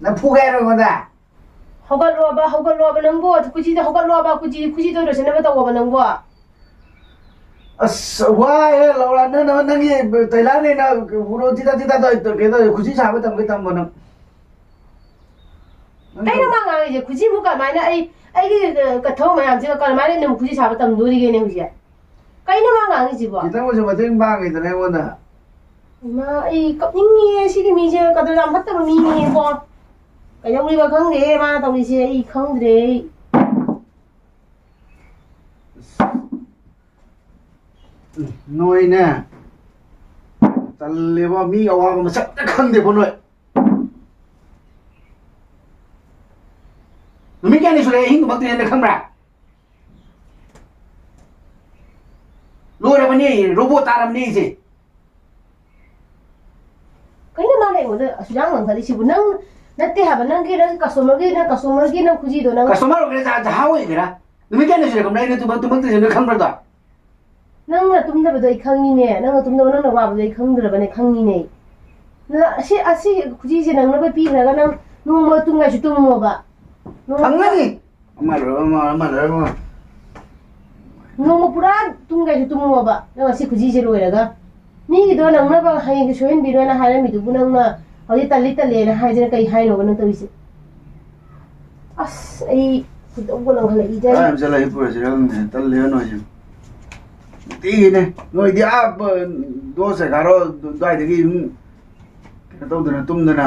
ꯅꯪ ꯐꯨꯒꯦ ꯍꯥꯏꯔꯣ ꯑꯩꯉꯣꯟꯗ? ꯍꯧꯒꯠꯂꯣꯕ, ꯍꯧꯒꯠꯂꯣꯕ ꯅꯪꯕꯣ꯫ ꯈꯨꯖꯤꯗ ꯍꯧꯒꯠꯂꯣꯕ, ꯈꯨꯖꯤ, ꯈꯨꯖꯤꯗꯣ ꯂꯣꯏꯁꯤꯟꯅꯕ ꯇꯧꯋꯣꯕ ꯅꯪꯕꯣ꯫ ꯑꯁ, ꯋꯥꯏꯍꯦ, ꯂꯧꯔꯥ꯫ ꯅꯪ, ꯅꯪ, ꯅꯪꯒꯤ ꯇꯩꯂꯥꯅꯦꯅ ꯎꯔꯣ, ꯇꯤꯇꯥ, ꯇꯤꯇꯥ ꯇꯧ-, ꯀꯩꯅꯣ ꯇꯧ-, ꯈꯨꯖꯤ ꯁꯥꯕ ꯇꯝꯒꯦ ꯇꯝꯃꯣ ꯅꯪ꯫ ꯅꯪ ꯀꯩꯅꯣ ꯇꯧ-, ꯃꯥ ꯉꯥꯡꯉꯤꯁꯦ? ꯈꯨꯖꯤꯕꯨ ꯀꯃꯥꯏꯅ ꯑꯩ, ꯑꯩꯒꯤ, ꯑ, ꯊꯕꯛ ꯃꯌꯥꯝꯁꯤꯒ ꯀꯃꯥꯏꯅ ꯅꯪ ꯈꯨꯖꯤ ꯁꯥꯕ ꯇꯝꯗꯣꯔꯤꯒꯦꯅꯦ ꯍꯧꯖꯤꯛ? ꯀꯩꯅꯣ ꯃꯥ ꯉꯥꯡꯉꯤꯁꯤꯕꯣ? ꯈꯤꯇꯪ ꯑꯣꯏꯔꯁꯨ ꯃꯇꯦꯡ ꯄꯥꯡꯉꯤꯗꯅ ꯑꯩꯉꯣꯟꯗ꯫ ꯏꯃꯥ, ꯑꯩ ꯀꯞꯅꯤꯡꯉꯤꯌꯦ꯫ ꯁꯤꯒꯤ ꯃꯤꯁꯦ ꯀꯗꯔ ꯌꯥꯝ ꯐꯠꯇꯕ ꯃꯤꯅꯦꯀꯣ꯫ ꯀꯩꯗꯧꯔꯤꯕ ꯈꯪꯗꯦ ꯃꯥꯅ ꯇꯧꯔꯤꯁꯦ, ꯑꯩ ꯈꯪꯗ꯭ꯔꯦ ꯑꯩ꯫ ꯅꯣꯏꯅꯦ꯫ ꯇꯜꯂꯦꯕ, ꯃꯤ ꯑꯋꯥꯕ ꯃꯁꯛ ꯑꯝꯇ ꯈꯪꯗꯦꯕ ꯅꯣꯏ꯫ ꯅꯨꯃꯤꯠ ꯀꯌꯥꯅꯤ ꯁꯨꯔꯦ ꯑꯍꯤꯡ ꯇꯨꯝꯃꯛꯇ꯭ꯔꯤꯁꯦ ꯅꯪ ꯈꯪꯕ꯭ꯔꯥ? ꯂꯣꯏꯔꯕꯅꯤ, ꯔꯣꯕꯣꯠ ꯇꯥꯔꯕꯅꯤ ꯑꯩꯁꯦ꯫ ꯀꯩꯅꯣ ꯃꯥꯅ ꯑꯩꯉꯣꯟꯗ ꯑꯁꯨꯛ ꯌꯥꯝ ꯉꯥꯡꯈꯠꯂꯤꯁꯤꯕꯨ? ꯅꯪ ꯅꯠꯇꯦ ꯍꯥꯏꯕ, ꯅꯪꯒꯤ, ꯅꯪ customer ꯒꯤ, ꯅꯪ customer ꯒꯤ ꯅꯪ ꯈꯨꯖꯤꯗꯣ ꯅꯪ customer ꯑꯣꯏꯒꯦꯔꯥ, ꯖꯍꯥ ꯑꯣꯏꯒꯦꯔꯥ, ꯅꯨꯃꯤꯠ ꯀꯌꯥꯅꯤ ꯁꯨꯔꯦ ꯈꯪꯕ꯭ꯔꯥ ꯑꯩꯅ ꯇꯨꯝꯕ-, ꯇꯨꯝꯃꯛꯇ꯭ꯔꯤꯁꯦ ꯅꯪ ꯈꯪꯕ꯭ꯔꯥꯗꯣ? ꯅꯪꯅ ꯇꯨꯝꯗꯕꯗꯣ ꯑꯩ ꯈꯪꯉꯤꯅꯦ, ꯅꯪꯅ ꯇꯨꯝꯗꯕ, ꯅꯪꯅ ꯋꯥꯕꯗꯣ ꯑꯩ ꯈꯪꯗ꯭ꯔꯕꯅꯦ, ꯈꯪꯉꯤꯅꯦ꯫ ꯅ-, ꯑꯁꯤ, ꯑꯁꯤ ꯈꯨꯖꯤꯁꯦ ꯅꯪꯅꯕ ꯄꯤꯈ꯭ꯔꯒ ꯅꯪ ꯅꯣꯡꯃ ꯇꯨꯝꯒꯥꯏꯁꯨ ꯇꯨꯝꯃꯣꯕ꯫ ꯅꯣꯡꯃ ꯐꯪꯒꯅꯤ꯫ ꯑꯃ ꯂꯣꯏꯔ ꯑꯃ, ꯑꯃ ꯂꯣꯏꯔ ꯑꯃ꯫ ꯅꯣꯡꯃ ꯄꯨꯔꯥ ꯇꯨꯝꯒꯥꯏꯁꯨ ꯇꯨꯝꯃꯣꯕ, ꯅꯪ ꯉꯁꯤ ꯈꯨꯖꯤꯁꯦ ꯂꯣꯏꯔꯒ꯫ ꯃꯤꯒꯤꯗꯣ ꯅꯪꯅꯕ ꯍꯌꯦꯡꯒꯤ ꯁꯣꯏꯍꯟꯕꯤꯔꯣꯏꯅ ꯍꯥꯏꯔꯝꯃꯤꯗꯨꯕꯨ ꯅꯪꯅ ꯍꯧꯖꯤꯛ ꯇꯜꯂꯤ ꯇꯜꯂꯦꯅ ꯍꯥꯏꯗꯅ ꯀꯩ ꯍꯥꯏꯅꯣꯕ ꯅꯪ ꯇꯧꯔꯤꯁꯦ? ꯑꯁ, ꯑꯩ ꯈꯣꯏꯗꯧꯒ ꯂꯪꯈꯠꯂꯛꯏꯗ꯫ ꯀꯥꯏ ꯑꯃ ꯆꯠꯂ ꯍꯤꯞꯄꯨꯔꯁꯤꯔ ꯈꯪꯗꯦ, ꯇꯜꯂꯦꯕ ꯅꯣꯏꯁꯦ꯫ ꯅꯨꯡꯇꯤꯒꯤꯅꯦ꯫ ꯅꯣꯏꯗꯤ ꯑꯥ ꯕ-, ꯗꯣꯁ ꯑꯦꯒꯥꯔꯣ ꯑꯗꯨꯋꯥꯏꯗꯒꯤ ꯑꯗꯨꯝ ꯀꯩꯅꯣ ꯇꯧꯗꯅ ꯇꯨꯝꯗꯅ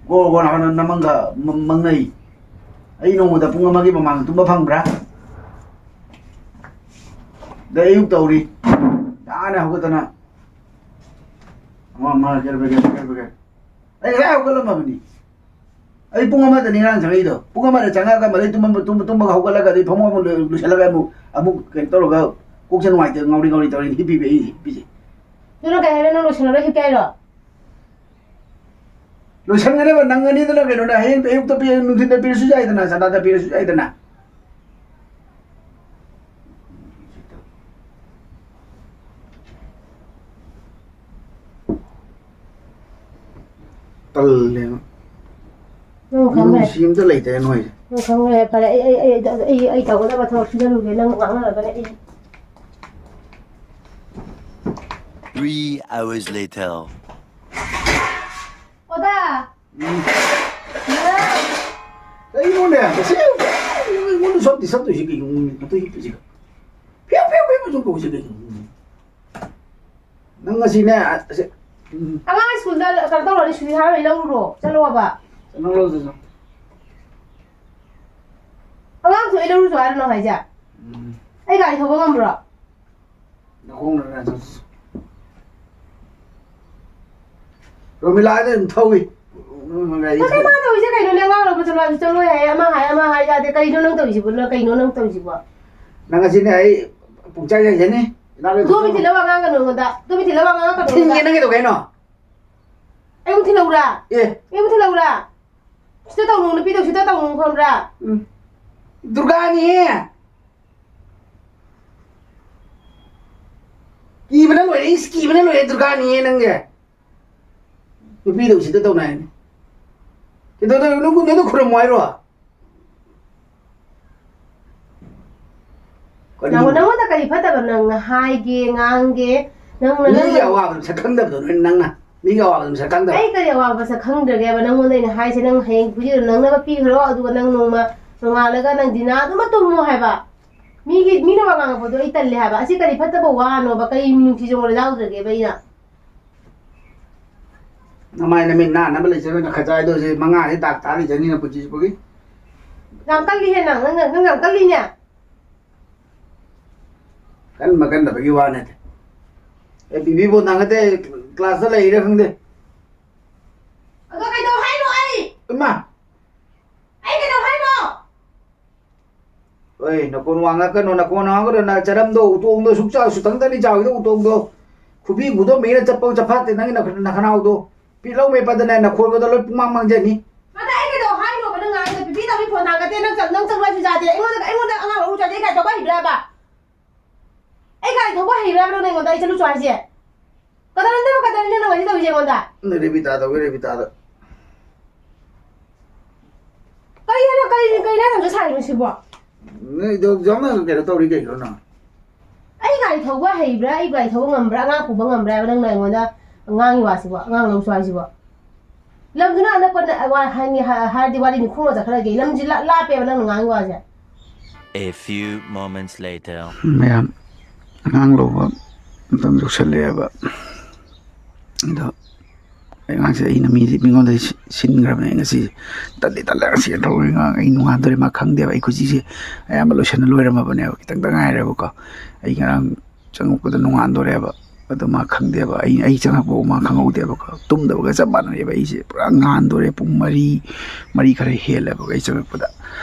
ꯒꯣꯔ ꯒꯣꯔ ꯍꯥꯟꯅ ꯅꯃꯪꯒ ꯃ-, ꯃꯪꯅꯩ꯫ ꯑꯩ ꯅꯣꯡꯃꯗ ꯄꯨꯡ ꯑꯃꯒꯤ ꯃꯃꯥꯡꯗ ꯇꯨꯝꯕ ꯐꯪꯕ꯭ꯔꯥ? ꯑꯗꯩ ꯑꯌꯨꯛ ꯇꯧꯔꯤ꯫ ꯉꯟꯇꯥꯅ ꯍꯧꯒꯠꯇꯅ ꯑꯃ ꯑꯃ ꯀꯦꯔꯕ ꯀꯦꯔꯕ ꯀꯦꯔꯕ ꯀꯦꯔꯕ꯫ ꯑꯩ ꯉꯁꯥꯏ ꯍꯧꯒꯠꯂꯝꯃꯕꯅꯤ꯫ ꯑꯩ ꯄꯨꯡ ꯑꯃꯗꯅꯤ ꯉꯔꯥꯡ ꯆꯪꯉꯛꯏꯗꯣ꯫ ꯄꯨꯡ ꯑꯃꯗ ꯆꯪꯉꯛꯑꯒ ꯃꯗꯩ ꯇꯨꯝꯃꯝꯕ-, ꯇꯨꯝꯕ-, ꯇꯨꯝꯕꯒ ꯍꯧꯒꯠꯂꯒ ꯑꯗꯩ ꯐꯃꯨꯡ ꯑꯃꯨꯛ ꯂꯣꯏ-, ꯂꯣꯏꯁꯤꯜꯂꯒ ꯑꯃꯨꯛ, ꯑꯃꯨꯛ ꯀꯩꯅꯣ ꯇꯧꯔꯒ ꯀꯣꯛꯁꯦ ꯅꯨꯡꯉꯥꯏꯇꯦ ꯉꯥꯎꯔꯤ ꯉꯥꯎꯔꯤ ꯇꯧꯔꯤ ꯍꯤꯞꯄꯤꯕ ꯑꯩ ꯍꯤꯞꯄꯤꯁꯦ꯫ ꯑꯗꯨꯅ ꯀꯩ ꯍꯥꯏꯅꯣ, ꯅꯪ ꯂꯣꯏꯁꯤꯜꯂꯔꯣꯏ ꯍꯤꯞꯀꯦ ꯍꯥꯏꯔꯣ? ꯂꯣꯏꯁꯟꯒꯅꯦꯕ, ꯅꯪꯒꯅꯤꯗꯅ ꯀꯩꯅꯣꯅꯦ, ꯍꯌꯦꯡ ꯑꯌꯨꯛꯇ ꯄꯤ-, ꯅꯨꯡꯊꯤꯟꯗ ꯄꯤꯔꯁꯨ ꯌꯥꯏꯗꯅ, ꯆꯅꯥꯗ ꯄꯤꯔꯁꯨ ꯌꯥꯏꯗꯅ꯫ ꯇꯜꯂꯦꯕ꯫ ꯃꯤꯅꯨꯡꯁꯤ ꯑꯝꯇ ꯂꯩꯇ꯭ꯔꯦ ꯅꯣꯏꯁꯦ꯫ ꯎꯝ, ꯈꯪꯉꯦ꯫ ꯐꯔꯦ, ꯑꯩ, ꯑꯩ, ꯑꯩ, ꯑꯩ, ꯑꯩ ꯇꯧꯒꯗꯕ ꯊꯕꯛ ꯁꯤꯟꯖꯔꯨꯒꯦ꯫ ꯅꯪ ꯉꯥꯡꯅꯔꯒꯅꯦ ꯑꯩ꯫ Three hours later. ꯑꯣꯖꯥ! ꯎꯝ꯫ ꯀꯩꯅꯣꯅꯦ? ꯉꯁꯤ ꯑꯩꯉꯣꯟꯗ ꯁꯨꯝ disturb ꯇꯧꯔꯤꯁꯤ ꯀꯩꯅꯣ? ꯅꯇꯨ ꯍꯤꯞꯄꯤꯁꯤꯒ꯫ ꯐꯤꯌꯨ, ꯐꯤꯌꯨ, ꯐꯤꯌꯨ ꯁꯨꯝ ꯀꯧꯔꯤꯁꯤ ꯀꯩꯅꯣ? ꯅꯪ ꯉꯁꯤꯅꯦ, ꯑꯁꯤ, ꯎꯝ꯫ ꯑꯉꯥꯡ ꯁ꯭ꯀꯨꯜꯗ ꯀꯩꯅꯣ ꯇꯧꯔꯗꯤ ꯁꯨꯇꯤ ꯊꯥꯔꯣꯏ ꯂꯧꯔꯨꯔꯣ꯫ ꯆꯠꯂꯣꯕ꯫ ꯆꯠꯂꯣ, ꯆꯠꯂꯣ꯫ ꯑꯉꯥꯡꯁꯨ ꯑꯩ ꯂꯧꯔꯨꯁꯨ ꯍꯥꯏꯔꯣ ꯅꯪ ꯍꯥꯏꯁꯦ? ꯎꯝ꯫ ꯑꯩ ꯒꯥꯔꯤ ꯊꯧꯕ ꯉꯝꯕ꯭ꯔꯣ? ꯅꯈꯣꯡꯅ ꯅꯠꯇ꯭ꯔꯁꯨ꯫ ꯔꯣꯃꯤꯂꯥꯗ ꯑꯗꯨꯝ ꯊꯧꯏ꯫ ꯒꯥꯔꯤ ꯅꯠꯇꯦ, ꯊꯧꯏ꯫ ꯃꯥ ꯇꯧꯔꯤꯁꯦ ꯀꯩꯅꯣꯅꯦ? ꯑꯉꯥꯡ ꯂꯧꯕ ꯆꯠꯂꯣ ꯍꯥꯏꯁꯨ ꯆꯠꯂꯣꯏ ꯍꯥꯏ, ꯑꯃ ꯍꯥꯏ, ꯑꯃ ꯍꯥꯏ ꯌꯥꯗꯦ꯫ ꯀꯩꯅꯣ ꯅꯪ ꯇꯧꯔꯤꯁꯤꯕꯨ? ꯅꯪ ꯀꯩꯅꯣ ꯅꯪ ꯇꯧꯔꯤꯁꯤꯕꯣ? ꯅꯪ ꯉꯁꯤꯅꯦ ꯑꯩ ꯄꯨꯡꯆꯥꯏ ꯆꯥꯏꯖꯅꯤ꯫ ꯏꯅꯥꯎ ꯂꯣꯏ ꯑꯗꯨ ꯊꯣꯛꯆꯔꯣ꯫ ꯃꯤꯊꯤꯜꯂ ꯋꯥ ꯉꯥꯡꯒꯅꯨ ꯑꯩꯉꯣꯟꯗ꯫ ꯑꯗꯨ ꯃꯤꯊꯤꯜꯂ ꯋꯥ ꯉꯥꯡꯉꯛꯀꯅꯨ ꯊꯤꯟꯒꯦ ꯑꯩꯉꯣꯟꯗ꯫ ꯅꯪ ꯀꯩꯗꯧꯒꯦ ꯍꯥꯏꯅꯣ? ꯑꯩ ꯑꯃꯨꯛ ꯊꯤꯜꯂꯧꯔꯥ? ꯑꯦ꯫ ꯑꯩ ꯑꯃꯨꯛ ꯊꯤꯜꯂꯧꯔꯥ? ꯁꯤꯗ ꯇꯧꯅꯨ, ꯅꯨꯄꯤꯗꯧ ꯁꯤꯗ ꯇꯧꯅꯨ ꯈꯪꯕ꯭ꯔꯥ? ꯎꯝ꯫ ꯗꯨꯔꯒꯥꯅꯤꯍꯦ꯫ ꯀꯤꯕꯅ ꯂꯣꯏꯔꯦ, ꯏꯁ, ꯀꯤꯕꯅ ꯂꯣꯏꯔꯦ, ꯗꯨꯔꯒꯥꯅꯤꯍꯦ ꯅꯪꯁꯦ꯫ ꯅꯨꯄꯤꯗꯧ ꯁꯤꯗ ꯇꯧꯅ ꯍꯥꯏꯅꯤ꯫ ꯀꯩꯗꯧꯗꯣꯏꯅꯣ? ꯅꯪ ꯅꯪꯗꯣ ꯈꯨꯔꯨꯝꯃꯣ ꯍꯥꯏꯔꯣ? ꯀꯔꯤꯅꯣ? ꯅꯪꯉꯣꯟ-, ꯅꯪꯉꯣꯟꯗ ꯀꯔꯤ ꯐꯠꯇꯕ ꯅꯪꯅ ꯍꯥꯏꯒꯦ, ꯉꯥꯡꯒꯦ? ꯅꯪꯅ, ꯃꯤꯒꯤ ꯅꯪꯅ ꯑꯋꯥꯕ ꯃꯁꯛ ꯈꯪꯗꯕꯗꯣ ꯅꯣꯏ ꯅꯪꯅ꯫ ꯃꯤꯒꯤ ꯑꯋꯥꯕ ꯃꯁꯛ ꯈꯪꯗꯕ꯫ ꯑꯩ ꯀꯔꯤ ꯑꯋꯥꯕ ꯃꯁꯛ ꯈꯪꯗ꯭ꯔꯒꯦꯕ? ꯅꯪꯉꯣꯟꯗ ꯑꯩꯅ ꯍꯥꯏꯁꯦ, ꯅꯪ ꯍꯌꯦꯡ ꯐꯨꯔꯤꯔꯣ ꯅꯪꯅꯕ ꯄꯤꯈ꯭ꯔꯣ, ꯑꯗꯨꯒ ꯅꯪ ꯅꯣꯡꯃ ꯅꯣꯡꯉꯥꯜꯂꯒ ꯅꯪ ꯗꯤꯅꯥ ꯑꯗꯨꯃ ꯇꯨꯝꯃꯣ ꯍꯥꯏꯕ꯫ ꯃꯤꯒꯤ, ꯃꯤꯅ ꯋꯥ ꯉꯥꯡꯉꯛꯄꯗꯣ ꯑꯩ ꯇꯜꯂꯦ ꯍꯥꯏꯕ꯫ ꯑꯁꯤ ꯀꯔꯤ ꯐꯠꯇꯕ ꯋꯥꯅꯣꯕ? ꯀꯔꯤ ꯃꯤꯅꯨꯡꯁꯤ ꯆꯪꯕꯗ ꯌꯥꯎꯗ꯭ꯔꯒꯦꯕ ꯑꯩꯅ? ꯅꯃꯥꯏ ꯅꯃꯤꯠ ꯅꯥꯟꯅꯕ ꯂꯩꯖꯔꯣꯏ, ꯅꯈꯖꯥꯏꯗꯣ ꯍꯧꯖꯤꯛ ꯃꯉꯥꯁꯤ ꯗꯥꯛ ꯇꯥ ꯂꯩꯖꯅꯤ ꯅꯄꯨꯟꯁꯤ ꯆꯨꯞꯄꯒꯤ꯫ ꯌꯥꯝ ꯀꯜꯂꯤꯍꯦ ꯅꯪ, ꯅꯪ, ꯅꯪ ꯌꯥꯝ ꯀꯜꯂꯤꯅꯦ꯫ ꯀꯟꯕ ꯀꯟꯗꯕꯒꯤ ꯋꯥ ꯅꯠꯇꯦ꯫ ꯑꯦ, ꯕꯤꯕꯤ ꯕꯣꯟ ꯊꯥꯡꯒꯠꯇꯦ, ꯀ꯭ꯂꯥꯁꯇ ꯂꯩꯔꯤꯔꯥ ꯈꯪꯗꯦ꯫ ꯑꯗꯣ ꯀꯩꯗꯧ ꯍꯥꯏꯅꯣ ꯑꯩ? ꯏꯃꯥ! ꯑꯩ ꯀꯩꯗꯧ ꯍꯥꯏꯅꯣ? ꯑꯣꯏ, ꯅꯀꯣꯟ ꯋꯥ ꯉꯥꯡꯉꯛꯀꯅꯨ, ꯅꯀꯣꯟ ꯋꯥ ꯉꯥꯡꯉꯛꯀꯅꯨ, ꯅ ꯆꯔꯝꯗꯣ, ꯎꯇꯣꯡꯗꯣ ꯁꯨꯛ ꯆꯥꯎ, ꯁꯨꯇꯪꯗꯅꯤ ꯆꯥꯎꯔꯤꯗꯣ ꯎꯇꯣꯡꯗꯣ꯫ ꯈꯨꯕꯤ ꯈꯨꯗꯣꯝꯕꯤꯅ ꯆꯠꯄ ꯆꯠꯐꯥꯠꯇꯦ ꯅꯪꯒꯤ ꯅꯈ-, ꯅꯈꯅꯥꯎꯗꯣ꯫ ꯄꯤꯠꯂꯧ ꯃꯦꯠꯄꯗꯅꯦ ꯅꯈꯣꯟꯒꯗꯣ ꯂꯣꯏ ꯄꯨꯡꯃꯥꯡ ꯃꯥꯡꯖꯅꯤ꯫ ꯃꯥꯅ ꯑꯩ ꯀꯩꯗꯧ ꯍꯥꯏꯅꯣꯕ ꯅꯪ ꯉꯥꯡꯉꯤꯗꯣ? ꯄꯤꯄꯤ ꯇꯧꯕꯤ ꯐꯣꯟ ꯊꯥꯡꯒꯠꯇꯦ, ꯅꯪ ꯆꯠ-, ꯅꯪ ꯆꯠꯂꯣ ꯍꯥꯏꯁꯨ ꯌꯥꯗꯦ꯫ ꯑꯩꯉꯣꯟꯗ, ꯑꯩꯉꯣꯟꯗ ꯑꯉꯥꯡ ꯂꯧꯔꯨ ꯆꯠꯂꯦ, ꯑꯩ ꯀꯥꯏ ꯇꯧꯕ ꯍꯩꯕ꯭ꯔꯥꯕ? ꯑꯩ ꯒꯥꯔꯤ ꯊꯧꯕ ꯍꯩꯕ꯭ꯔꯥꯕ ꯅꯪꯅ ꯑꯩꯉꯣꯟꯗ ꯑꯩ ꯆꯠꯂꯨ ꯆꯣ ꯍꯥꯏꯁꯦ? ꯀꯗꯔ ꯅꯠꯇꯕ ꯀꯗꯔꯅꯤ ꯅꯪꯅ ꯉꯁꯤ ꯇꯧꯔꯤꯁꯦ ꯑꯩꯉꯣꯟꯗ꯫ ꯅꯪ ꯔꯦꯕꯤꯇꯥ ꯇꯧꯒꯦ, ꯔꯦꯕꯤꯇꯥꯗ꯫ ꯀꯩ ꯍꯥꯏꯅꯣ? ꯀꯩ, ꯀꯩ ꯅꯪ ꯍꯧꯖꯤꯛ ꯁꯥꯔꯤꯅꯣ ꯁꯤꯕꯣ? ꯅꯣꯏꯗꯣ ꯌꯥꯝꯅ ꯀꯩꯅꯣ ꯇꯧꯔꯤ ꯀꯩꯒꯤꯅꯣ ꯅꯪ? ꯑꯩ ꯒꯥꯔꯤ ꯊꯧꯕ ꯍꯩꯕ꯭ꯔꯥ? ꯑꯩ ꯒꯥꯔꯤ ꯊꯧꯕ ꯉꯝꯕ꯭ꯔꯥ? ꯑꯉꯥꯡ ꯄꯨꯕ ꯉꯝꯕ꯭ꯔꯥ ꯍꯥꯏꯕ ꯅꯪꯅ ꯑꯩꯉꯣꯟꯗ ꯉꯥꯡꯉꯤ ꯋꯥꯁꯤꯕꯣ? ꯑꯉꯥꯡ ꯂꯧꯁꯨ ꯍꯥꯏꯁꯤꯕꯣ? ꯂꯝꯗꯨꯅ ꯑꯅꯛꯄ ꯅ-, ꯋꯥ ꯍꯥꯏꯅꯤ, ꯍꯥ-, ꯍꯥꯏꯔꯗꯤ ꯋꯥꯔꯤ ꯅꯤꯐꯨꯃ ꯆꯠꯈꯠꯂꯒꯦ꯫ ꯂꯝꯁꯤ ꯂꯥ-, ꯂꯥꯞꯄꯦꯕ ꯅꯪꯅ ꯉꯥꯡꯉꯤ ꯋꯥꯁꯦ꯫ A few moments later. ꯃꯌꯥꯝ ꯑꯉꯥꯡ ꯂꯧꯕ ꯃꯇꯝ ꯌꯧꯁꯜꯂꯛꯑꯦꯕ꯫ ꯑꯗꯣ ꯑꯩ ꯑꯉꯥꯡꯁꯦ ꯑꯩꯅ ꯃꯤꯁꯦ ꯃꯤꯉꯣꯟꯗ ꯁꯤ-, ꯁꯤꯟꯈ꯭ꯔꯕꯅꯦ ꯉꯁꯤ꯫ ꯇꯜꯂꯤ ꯇꯜꯂꯦ ꯉꯁꯤ ꯊꯧꯔꯤ ꯑꯉꯥꯡ ꯑꯩ ꯅꯣꯡꯉꯥꯟꯗꯣꯔꯦ ꯃꯥ ꯈꯪꯗꯦꯕ꯫ ꯑꯩ ꯈꯨꯖꯤꯁꯦ ꯑꯌꯥꯝꯕ ꯂꯣꯏꯁꯟꯅ ꯂꯣꯏꯔꯝꯃꯕꯅꯦꯕ, ꯈꯤꯇꯪꯗ ꯉꯥꯏꯔꯦꯕꯀꯣ꯫ ꯑꯩ ꯉꯔꯥꯡ ꯆꯪꯉꯛꯄꯗ ꯅꯣꯡꯉꯥꯟꯗꯣꯔꯦꯕ꯫ ꯑꯗꯣ ꯃꯥ ꯈꯪꯗꯦꯕ꯫ ꯑꯩ, ꯑꯩ ꯆꯪꯉꯛꯄ ꯃꯥ ꯈꯪꯍꯧꯗꯦꯕꯀꯣ꯫ ꯇꯨꯝꯗꯕꯒ ꯆꯞ ꯃꯥꯟꯅꯩꯕ꯫ ꯑꯩꯁꯦ ꯄꯨꯔꯥ ꯉꯥꯟꯗꯣꯔꯦ꯫ ꯄꯨꯡ ꯃꯔꯤ, ꯃꯔꯤ ꯈꯔ ꯍꯦꯜꯂꯦꯕꯀꯣ ꯑꯩ ꯆꯪꯉꯛꯄꯗ꯫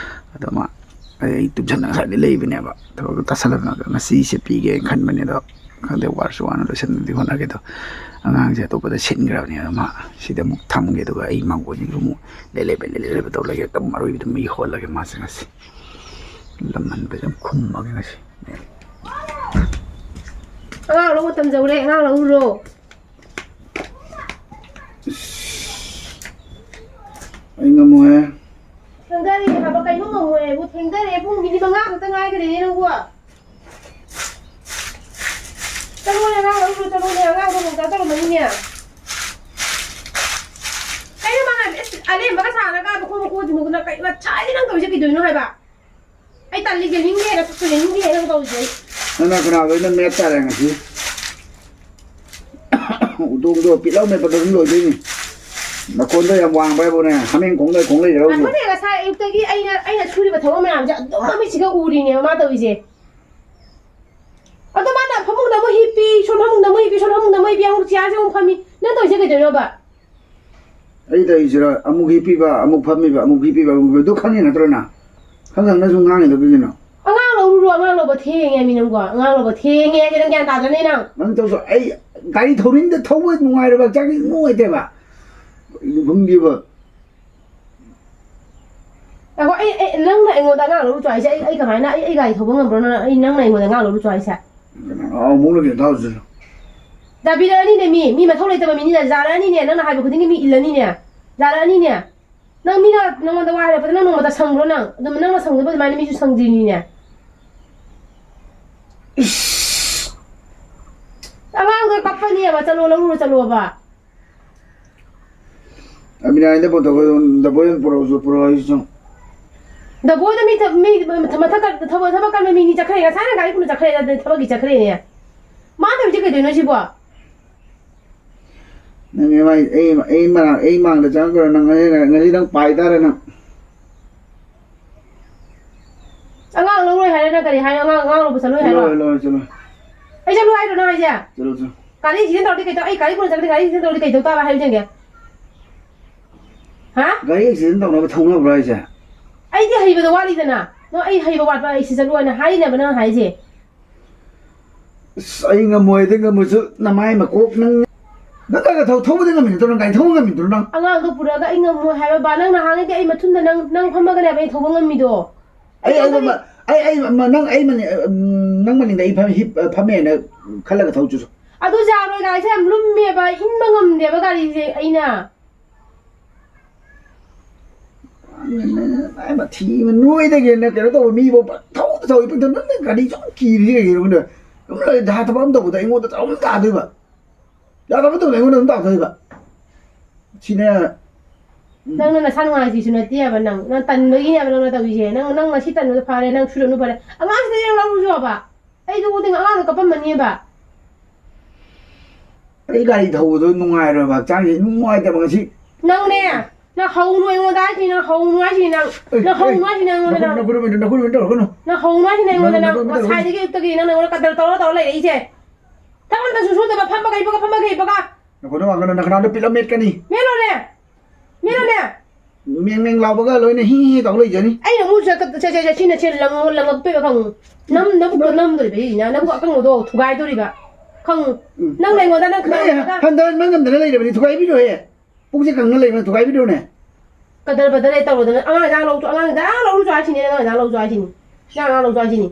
ꯑꯗꯣ ꯃꯥ, ꯑꯩ, ꯑꯩ ꯇꯨꯝꯁꯟꯅ ꯉꯁꯥꯏꯗꯩ ꯂꯩꯕꯅꯦꯕ꯫ ꯊꯕꯛꯇꯣ ꯇꯥꯁꯜꯂꯝꯃꯒ ꯉꯁꯤꯁꯦ ꯄꯤꯒꯦꯅ ꯈꯟꯕꯅꯦ꯫ ꯑꯗꯣ ꯈꯪꯗꯦ, ꯋꯥꯔꯁꯨ ꯋꯥꯅ ꯂꯣꯏꯁꯟꯅꯗꯤ ꯍꯣꯠꯅꯒꯦ꯫ ꯑꯗꯣ ꯑꯉꯥꯡꯁꯦ ꯑꯇꯣꯞꯄꯗ ꯁꯤꯟꯈ꯭ꯔꯕꯅꯦ꯫ ꯑꯗꯣ ꯃꯥ ꯁꯤꯗ ꯑꯃꯨꯛ ꯊꯝꯒꯦ꯫ ꯑꯗꯨꯒ ꯑꯩ ꯃꯥꯡꯒꯣꯟꯁꯤꯡꯗꯨ ꯑꯃꯨꯛ ꯂꯦꯂꯦꯕꯦ ꯂꯦꯂꯦꯕꯦ ꯇꯧ ꯂꯩꯒꯦ꯫ ꯑꯗꯨꯝ ꯑꯔꯣꯏꯕꯤꯗ ꯃꯩ ꯍꯣꯜꯂꯒꯦ ꯃꯥꯁꯦ ꯉꯁꯤ꯫ ꯂꯝꯍꯟꯕꯁꯦ ꯌꯥꯝ ꯈꯨꯝꯃꯒꯦ ꯉꯁꯤ꯫ ꯑꯉꯥꯡ ꯂꯧ ꯃꯇꯝ ꯌꯧꯔꯦ, ꯑꯉꯥꯡ ꯂꯧꯔꯨꯔꯣ꯫ ꯑꯩ ꯉꯝꯃꯣꯏꯍꯦ꯫ ꯊꯦꯡꯊꯔꯦ ꯍꯥꯏꯕ, ꯀꯩꯅꯣ ꯉꯝꯃꯣꯏ ꯍꯥꯏꯕꯨ? ꯊꯦꯡꯊꯔꯦ, ꯄꯨꯡ ꯃꯤꯅꯤꯠ ꯃꯉꯥ ꯈꯛꯇ ꯉꯥꯏꯈ꯭ꯔꯦꯅꯦ ꯅꯪꯕꯨ꯫ ꯆꯠꯂꯣꯅꯦ, ꯑꯉꯥꯡ ꯂꯧꯔꯨꯔꯣ, ꯆꯠꯂꯣꯅꯦ, ꯑꯉꯥꯡꯗꯣ ꯅꯣꯡ ꯆꯥ ꯇꯧꯔꯝꯃꯅꯤꯅꯦ꯫ ꯀꯩꯅꯣ ꯃꯥ ꯍꯥꯏꯕ? ꯑꯁ, ꯑꯂꯦꯝꯕꯒ ꯁꯥꯔꯒ ꯃꯈꯣꯡ ꯃꯈꯨꯠ ꯃꯨꯗꯅ ꯀꯩ ꯉꯁꯥꯏꯗꯩ ꯅꯪ ꯇꯧꯔꯤꯁꯦ ꯀꯩꯗꯧꯔꯤꯅꯣ ꯍꯥꯏꯕ? ꯑꯩ ꯇꯜꯂꯤ, ꯌꯦꯡꯅꯤꯡꯗꯦ, ꯅꯁꯛꯇꯨ ꯌꯦꯡꯅꯤꯡꯗꯦ ꯅꯪ ꯇꯧꯔꯤꯁꯦ ꯑꯩ꯫ ꯅꯪ ꯅꯥ ꯈꯅꯥꯎꯗꯣ ꯑꯩꯅ ꯃꯦꯠ ꯇꯥꯔꯦ ꯉꯁꯤ꯫ ꯎꯗꯣꯡꯗꯣ ꯄꯤꯠꯂꯥꯎ ꯃꯦꯠꯄꯗ ꯑꯗꯨꯝ ꯂꯣꯏꯗꯣꯏꯅꯤ꯫ ꯅꯈꯣꯟꯗꯣ ꯌꯥꯝ ꯋꯥꯡꯕ ꯍꯥꯏꯕꯨꯅꯦ, ꯍꯥꯃꯦꯡ ꯈꯣꯡꯗꯣꯏ ꯈꯣꯡ ꯂꯩꯗ꯭ꯔꯕꯨ꯫ ꯑꯩꯈꯣꯏꯅꯦ ꯉꯁꯥꯏ ꯑꯌꯨꯛꯇꯒꯤ ꯑꯩꯅ, ꯑꯩꯅ ꯁꯨꯔꯤꯕ ꯊꯕꯛ ꯃꯌꯥꯝꯁꯦ ꯑꯗꯨꯝ ꯃꯃꯤꯠꯁꯤꯒ ꯎꯔꯤꯅꯦꯕ ꯃꯥ ꯇꯧꯔꯤꯁꯦ꯫ ꯑꯗꯣ ꯃꯥꯅ ꯐꯃꯨꯡꯗ ꯑꯃꯨꯛ ꯍꯤꯞꯄꯤ, ꯁꯣꯝ ꯐꯃꯨꯡꯗ ꯑꯃꯨꯛ ꯍꯤꯞꯄꯤ, ꯁꯣꯝ ꯐꯃꯨꯡꯗ ꯑꯃꯨꯛ ꯍꯤꯞꯄꯤ, ꯑꯃꯨꯛ ꯆꯤꯌꯥꯔꯁꯦ ꯑꯃꯨꯛ ꯐꯝꯃꯤ꯫ ꯅꯪ ꯇꯧꯔꯤꯁꯦ ꯀꯩꯗꯧꯔꯤꯅꯣꯕ? ꯑꯩ ꯇꯧꯔꯤꯁꯤꯔꯣ? ꯑꯃꯨꯛ ꯍꯤꯞꯄꯤꯕ, ꯑꯃꯨꯛ ꯐꯝꯃꯤꯕ, ꯑꯃꯨꯛ ꯍꯤꯞꯄꯤꯕ, ꯑꯃꯨꯛ ꯍꯤꯞꯄꯤꯕ, ꯑꯗꯨ ꯈꯪꯉꯤ ꯅꯠꯇ꯭ꯔꯣ ꯅꯪ? ꯈꯪ ꯈꯪꯅ ꯁꯨꯝ ꯉꯥꯡꯉꯤꯗꯣ ꯀꯩꯒꯤꯅꯣ? ꯑꯉꯥꯡ ꯂꯧꯔꯨꯔꯣ, ꯑꯉꯥꯡ ꯂꯧꯕ ꯊꯦꯡꯉꯦ ꯍꯥꯏꯃꯤ ꯅꯪꯕꯣ꯫ ꯑꯉꯥꯡ ꯂꯧꯕ ꯊꯦꯡꯉꯦ ꯍꯥꯏꯁꯦ ꯅꯪ ꯒ꯭ꯌꯥꯟ ꯇꯥꯗ꯭ꯔꯅꯦ ꯅꯪ? ꯅꯪ ꯇꯧꯁꯨ ꯑꯩ ꯒꯥꯔꯤ ꯊꯧꯅꯤꯡꯗ ꯊꯧꯕ ꯅꯨꯡꯉꯥꯏꯔꯕ ꯍꯛꯆꯥꯡꯁꯦ ꯅꯨꯡꯉꯥꯏꯇꯦꯕ꯫ ꯀꯩꯅꯣ ꯈꯪꯗꯦꯕ꯫ ꯑꯩꯈꯣꯏ, ꯑꯩ, ꯑꯩ, ꯅꯪꯅ ꯑꯩꯉꯣꯟꯗ ꯑꯉꯥꯡ ꯂꯧꯔꯨꯆꯣ ꯍꯥꯏꯁꯦ, ꯑꯩ, ꯑꯩ ꯀꯃꯥꯏꯅ, ꯑꯩ, ꯑꯩ ꯒꯥꯔꯤ ꯊꯧꯕ ꯉꯝꯕ꯭ꯔꯣ? ꯅꯪ, ꯑꯩ, ꯅꯪꯅ ꯑꯩꯉꯣꯟꯗ ꯑꯉꯥꯡ ꯂꯧꯔꯨꯆꯣ ꯍꯥꯏꯁꯦ? ꯑꯥ, ꯑꯃꯨꯛ ꯂꯣꯏꯒꯦ ꯊꯥꯎꯁꯤꯁꯨ꯫ ꯇꯥꯕꯤꯔꯛꯑꯅꯤꯅꯦ ꯃꯤ, ꯃꯤ ꯃꯊꯧ ꯂꯩꯇꯕ ꯃꯤꯅꯤꯅ ꯌꯥꯔꯛꯑꯅꯤꯅꯦ, ꯅꯪꯅ ꯍꯥꯏꯕ ꯈꯨꯗꯤꯡꯒꯤ ꯃꯤ ꯏꯜꯂꯅꯤꯅꯦ, ꯌꯥꯔꯛꯑꯅꯤꯅꯦ꯫ ꯅꯪ ꯃꯤꯅ ꯅꯪꯉꯣꯟꯗ ꯋꯥ ꯍꯥꯏꯔꯛꯄꯗ ꯅꯪ ꯅꯣꯡꯃꯇ ꯁꯪꯕ꯭ꯔꯣ? ꯅꯪ ꯑꯗꯨꯝ ꯅꯪꯅ ꯁꯪꯗꯕ ꯑꯗꯨꯃꯥꯏꯅ ꯃꯤꯁꯨ ꯁꯪꯗ꯭ꯔꯤꯅꯤꯅꯦ꯫ ꯏꯁ! ꯑꯉꯥꯡꯗꯣ ꯀꯞꯄꯅꯦꯕ, ꯆꯠꯂꯣ, ꯂꯧꯔꯨꯔꯣ, ꯆꯠꯂꯣꯕ꯫ ꯑꯕꯤꯅꯥꯏꯗ ꯐꯣꯟ ꯇꯧꯔꯒ ꯗꯕꯣꯏ ꯑꯣꯏꯅ ꯄꯨꯔꯛꯎꯁꯨ, ꯄꯨꯔꯛꯑꯣ ꯍꯥꯏꯁꯨ ꯆꯪ꯫ ꯗꯕꯣꯏꯗ ꯃꯤ ꯊ-, ꯃꯤ ꯃꯊꯛ ꯀ-, ꯊꯕꯛ, ꯊꯕꯛ ꯀꯟꯕ ꯃꯤꯅꯤ ꯆꯠꯈ꯭ꯔꯦ, ꯉꯁꯥꯏꯅ ꯒꯥꯔꯤ ꯄꯨꯅ ꯆꯠꯈ꯭ꯔꯦ, ꯑꯗꯨꯗꯤ ꯊꯕꯛꯀꯤ ꯆꯠꯈ꯭ꯔꯦꯅꯦ꯫ ꯃꯥ ꯇꯧꯔꯤꯁꯦ ꯀꯩꯗꯧꯅꯣ ꯁꯤꯕꯣ? ꯅꯪ ꯑꯩ, ꯑꯩ, ꯑꯩ ꯃꯥꯡ-, ꯑꯩ ꯃꯥꯡꯗ ꯆꯪꯉꯛꯀ꯭ꯔꯣ? ꯅꯪ ꯉꯁꯤ, ꯉꯁꯤ ꯅꯪ ꯄꯥꯏ ꯇꯥꯔꯦ ꯅꯪ꯫ ꯑꯉꯥꯡ ꯂꯧꯔꯣꯏ ꯍꯥꯏꯔ ꯅꯪ ꯀꯔꯤ ꯍꯥꯏꯅꯣ? ꯑꯉꯥꯡ, ꯑꯉꯥꯡ ꯂꯧꯕ ꯆꯠꯂꯣꯏ ꯍꯥꯏꯔꯣ? ꯂꯧꯔꯣꯏ, ꯂꯧꯔꯣꯏ, ꯆꯠꯂꯣꯏ꯫ ꯑꯩ ꯆꯠꯂꯣ ꯍꯥꯏꯔꯣ ꯅꯪ ꯍꯥꯏꯁꯦ? ꯆꯠꯂꯣ, ꯆꯠꯂꯣ꯫ ꯒꯥꯔꯤ ꯑꯦꯛꯁꯤꯗꯦꯟ ꯇꯧꯔꯗꯤ ꯀꯩꯗꯧ-, ꯑꯩ ꯒꯥꯔꯤ ꯄꯨꯔ ꯆꯠꯂꯗꯤ ꯒꯥꯔꯤ ꯑꯦꯛꯁꯤꯗꯦꯟ ꯇꯧꯔꯗꯤ ꯀꯩꯗꯧ ꯇꯥꯕ ꯍꯥꯏꯌꯨ ꯌꯦꯡꯒꯦ? ꯍꯥ? ꯒꯥꯔꯤ ꯑꯦꯛꯁꯤꯗꯦꯟ ꯇꯧꯅꯕ ꯊꯧꯅꯕ꯭ꯔꯣ ꯍꯥꯏꯁꯦ? ꯑꯩꯗꯤ ꯍꯩꯕꯗꯣ ꯋꯥꯠꯂꯤꯗꯅ꯫ ꯅꯪ ꯑꯩ ꯍꯩꯕ ꯋꯥꯠꯄ ꯑꯩ ꯁꯤ ꯆꯠꯂꯣꯅ ꯍꯥꯏꯅꯕ ꯅꯪ ꯍꯥꯏꯁꯦ? ꯑꯁ, ꯑꯩ ꯉꯝꯃꯣꯏꯗ, ꯉꯝꯃꯣꯏꯁꯨ ꯅꯃꯥꯏ ꯃꯀꯣꯛ ꯅꯪ꯫ ꯅꯪ ꯈꯔ ꯈꯔ ꯊꯧ-, ꯊꯧꯕꯗꯤ ꯉꯝꯃꯤ ꯅꯠꯇ꯭ꯔꯣ? ꯅꯪ ꯒꯥꯔꯤ ꯊꯧꯕ ꯉꯝꯃꯤ ꯅꯠꯇ꯭ꯔꯣ ꯅꯪ? ꯑꯉꯥꯡꯗꯣ ꯄꯨꯔꯛꯑꯒ ꯑꯩ ꯉꯝꯃꯣꯏ ꯍꯥꯏꯕ ꯕꯥ? ꯅꯪ ꯅꯍꯥꯟꯒꯩꯗꯤ ꯑꯩ ꯃꯊꯨꯟꯗ ꯅꯪ, ꯅꯪ ꯐꯝꯃꯒꯅꯦꯕ ꯑꯩ ꯊꯧꯕ ꯉꯝꯃꯤꯗꯣ꯫ ꯑꯩ, ꯑꯩ, ꯑꯩ, ꯑꯩ, ꯅꯪ ꯑꯩ ꯃꯅꯤ-, ꯎꯝ, ꯅꯪ ꯃꯅꯤꯡꯗ ꯑꯩ ꯐꯝ-, ꯍꯤꯞ-, ꯐꯝꯃꯦꯅ ꯈꯜꯂꯒ ꯊꯧ ꯆꯠꯁꯨ꯫ ꯑꯗꯨ ꯌꯥꯔꯣꯏ, ꯒꯥꯔꯤꯁꯦ ꯌꯥꯝ ꯂꯨꯝꯃꯦꯕ, ꯏꯟꯕ ꯉꯝꯗꯦꯕ ꯒꯥꯔꯤꯁꯦ ꯑꯩꯅ꯫ ꯑꯩ ꯃꯊꯤ ꯑꯃ ꯅꯣꯏꯗꯒꯤ ꯍꯦꯟꯅ ꯀꯩꯅꯣ ꯇꯧꯕ ꯃꯤꯐꯥꯎ ꯄꯪꯊꯧꯗ ꯊꯧꯏ, ꯄꯪꯊꯧ-, ꯅꯪꯅ ꯒꯥꯔꯤ ꯁꯨꯝ ꯀꯤꯔꯤꯁꯤ ꯀꯩꯒꯤꯅꯣ ꯈꯪꯗꯦ꯫ ꯑꯗꯨꯝ ꯂꯩ, ꯊꯕꯛ ꯑꯃ ꯇꯧꯕꯗ ꯑꯩꯉꯣꯟꯗ ꯑꯗꯨꯝ ꯇꯥꯗꯣꯏꯕ꯫ ꯌꯥꯗꯕ ꯇꯧꯗ ꯑꯩꯉꯣꯟꯗ ꯑꯗꯨꯝ ꯇꯥꯛꯊꯣꯛꯏꯕ꯫ ꯁꯤꯅꯦ꯫ ꯎꯝ꯫ ꯅꯪꯅ ꯅꯁꯥ ꯅꯨꯡꯉꯥꯏꯇ꯭ꯔꯤꯁꯨ ꯅꯠꯇꯦꯕ ꯅꯪ꯫ ꯅꯪ ꯇꯟꯕꯒꯤꯅꯦꯕ ꯅꯪꯅ ꯇꯧꯔꯤꯁꯦ꯫ ꯅꯪ, ꯅꯪ ꯉꯁꯤ ꯇꯟꯕꯗꯣ ꯐꯔꯦ, ꯅꯪ ꯁꯨꯔꯅꯨ ꯐꯔꯦ꯫ ꯑꯉꯥꯡꯁꯤꯗ ꯅꯪ ꯂꯧꯔꯨꯁꯨ ꯍꯥꯏꯕ꯫ ꯑꯩꯗꯨ ꯎꯗꯤ ꯑꯉꯥꯡꯗꯣ ꯀꯞꯄꯝꯃꯅꯤꯕ꯫ ꯑꯩ ꯒꯥꯔꯤ ꯊꯧꯕꯗꯣ ꯅꯨꯡꯉꯥꯏꯔꯣꯏꯕ, ꯍꯛꯆꯥꯡꯁꯦ ꯅꯨꯡꯉꯥꯏꯇꯕ ꯉꯁꯤ꯫ ꯅꯪꯅꯦ, ꯅꯪ ꯍꯧꯅꯨ ꯑꯩꯉꯣꯟꯗ ꯍꯥꯏꯁꯤꯅꯤ, ꯅꯪ ꯍꯧꯅꯨ ꯍꯥꯏꯁꯤꯅꯤ ꯅꯪ꯫ ꯑꯦ, ꯅꯪ ꯍꯧꯅꯨ ꯑꯦ, ꯍꯥꯏꯁꯤꯅꯤ ꯑꯩꯉꯣꯟꯗ ꯅꯈꯨꯠ, ꯅꯪ꯫ ꯅꯈꯨꯠ ꯑꯃ, ꯅꯈꯨꯠ ꯑꯃ ꯇꯧꯔꯛꯀꯅꯨ꯫ ꯅꯪ ꯍꯧꯅꯨ ꯍꯥꯏꯁꯤꯅꯤ ꯑꯩꯉꯣꯟꯗ ꯅꯈꯨꯠ, ꯅꯪ꯫ ꯅꯈꯨꯠ ꯑꯃ ꯇꯧꯔꯛꯀꯅꯨ꯫ ꯉꯁꯥꯏꯗꯒꯤ ꯑꯌꯨꯛꯇꯒꯤ ꯅꯪ ꯑꯩꯉꯣꯟꯗ ꯀꯗꯔ ꯇꯧꯔ ꯇꯧꯔ ꯂꯩꯔꯛꯏꯁꯦ꯫ ꯊꯕꯛ ꯑꯝꯇꯁꯨ ꯁꯨꯗꯕ, ꯐꯝꯕꯒ ꯍꯤꯞꯄꯒ, ꯐꯝꯕꯒ ꯍꯤꯞꯄꯒ꯫ ꯅꯈꯣꯟꯗꯣ ꯋꯥꯡꯒꯅꯨ, ꯅꯈꯅꯥꯎꯗꯣ ꯄꯤꯠ ꯑꯃ ꯃꯦꯠꯀꯅꯤ꯫ ꯃꯦꯠꯂꯣꯅꯦ꯫ ꯃꯦꯠꯂꯣꯅꯦ꯫ ꯃꯦꯡ ꯃꯦꯡ ꯂꯥꯎꯕꯒ ꯂꯣꯏꯅ ꯍꯤ ꯍꯤ ꯇꯧ ꯂꯩꯖꯅꯤ꯫ ꯑꯩꯅ ꯑꯃꯨꯛ ꯁꯦ-, ꯁꯦ-, ꯁꯦ-, ꯁꯦ-, ꯁꯤꯅ ꯁꯦ ꯂꯪ-, ꯂꯪꯉꯛꯇꯣꯏꯕ ꯈꯪꯉꯨ꯫ ꯅꯝ-, ꯅꯕꯨꯛꯇꯣ ꯅꯝꯗꯣꯔꯤꯕ ꯁꯤꯁꯤꯅ, ꯅꯕꯨꯛ ꯑꯀꯪꯕꯗꯣ ꯊꯨꯒꯥꯏꯗꯣꯔꯤꯕ꯫ ꯈꯪꯉꯨ꯫ ꯎꯝ꯫ ꯅꯪ ꯑꯩꯉꯣꯟꯗ ꯅꯪ ꯑꯦ, ꯈꯪꯉꯨ꯫ ꯍꯟꯊꯍꯟꯕ ꯉꯝꯗꯅ ꯂꯩꯔꯕꯅꯤ, ꯊꯨꯒꯥꯏꯕꯤꯔꯣꯏꯍꯦ꯫ ꯄꯨꯛꯁꯦ ꯀꯪꯅ ꯂꯩꯕꯅ ꯊꯨꯒꯥꯏꯕꯤꯔꯣꯅꯦ꯫ ꯀꯗꯔ ꯐꯗꯔ ꯂꯩ ꯇꯧꯔꯗꯅ ꯑꯉꯥꯡ ꯍꯤꯗꯥꯛ ꯂꯧ-, ꯑꯉꯥꯡ ꯍꯤꯗꯥꯛ ꯂꯧꯔꯨꯆꯣ ꯍꯥꯏꯁꯤꯅꯦ, ꯅꯪ ꯍꯤꯗꯥꯛ ꯂꯧꯔꯨꯆꯣ ꯍꯥꯏꯁꯤꯅꯤ꯫ ꯅꯪ ꯑꯉꯥꯡ ꯂꯧꯔꯨꯆꯣ ꯍꯥꯏꯁꯤꯅꯤ꯫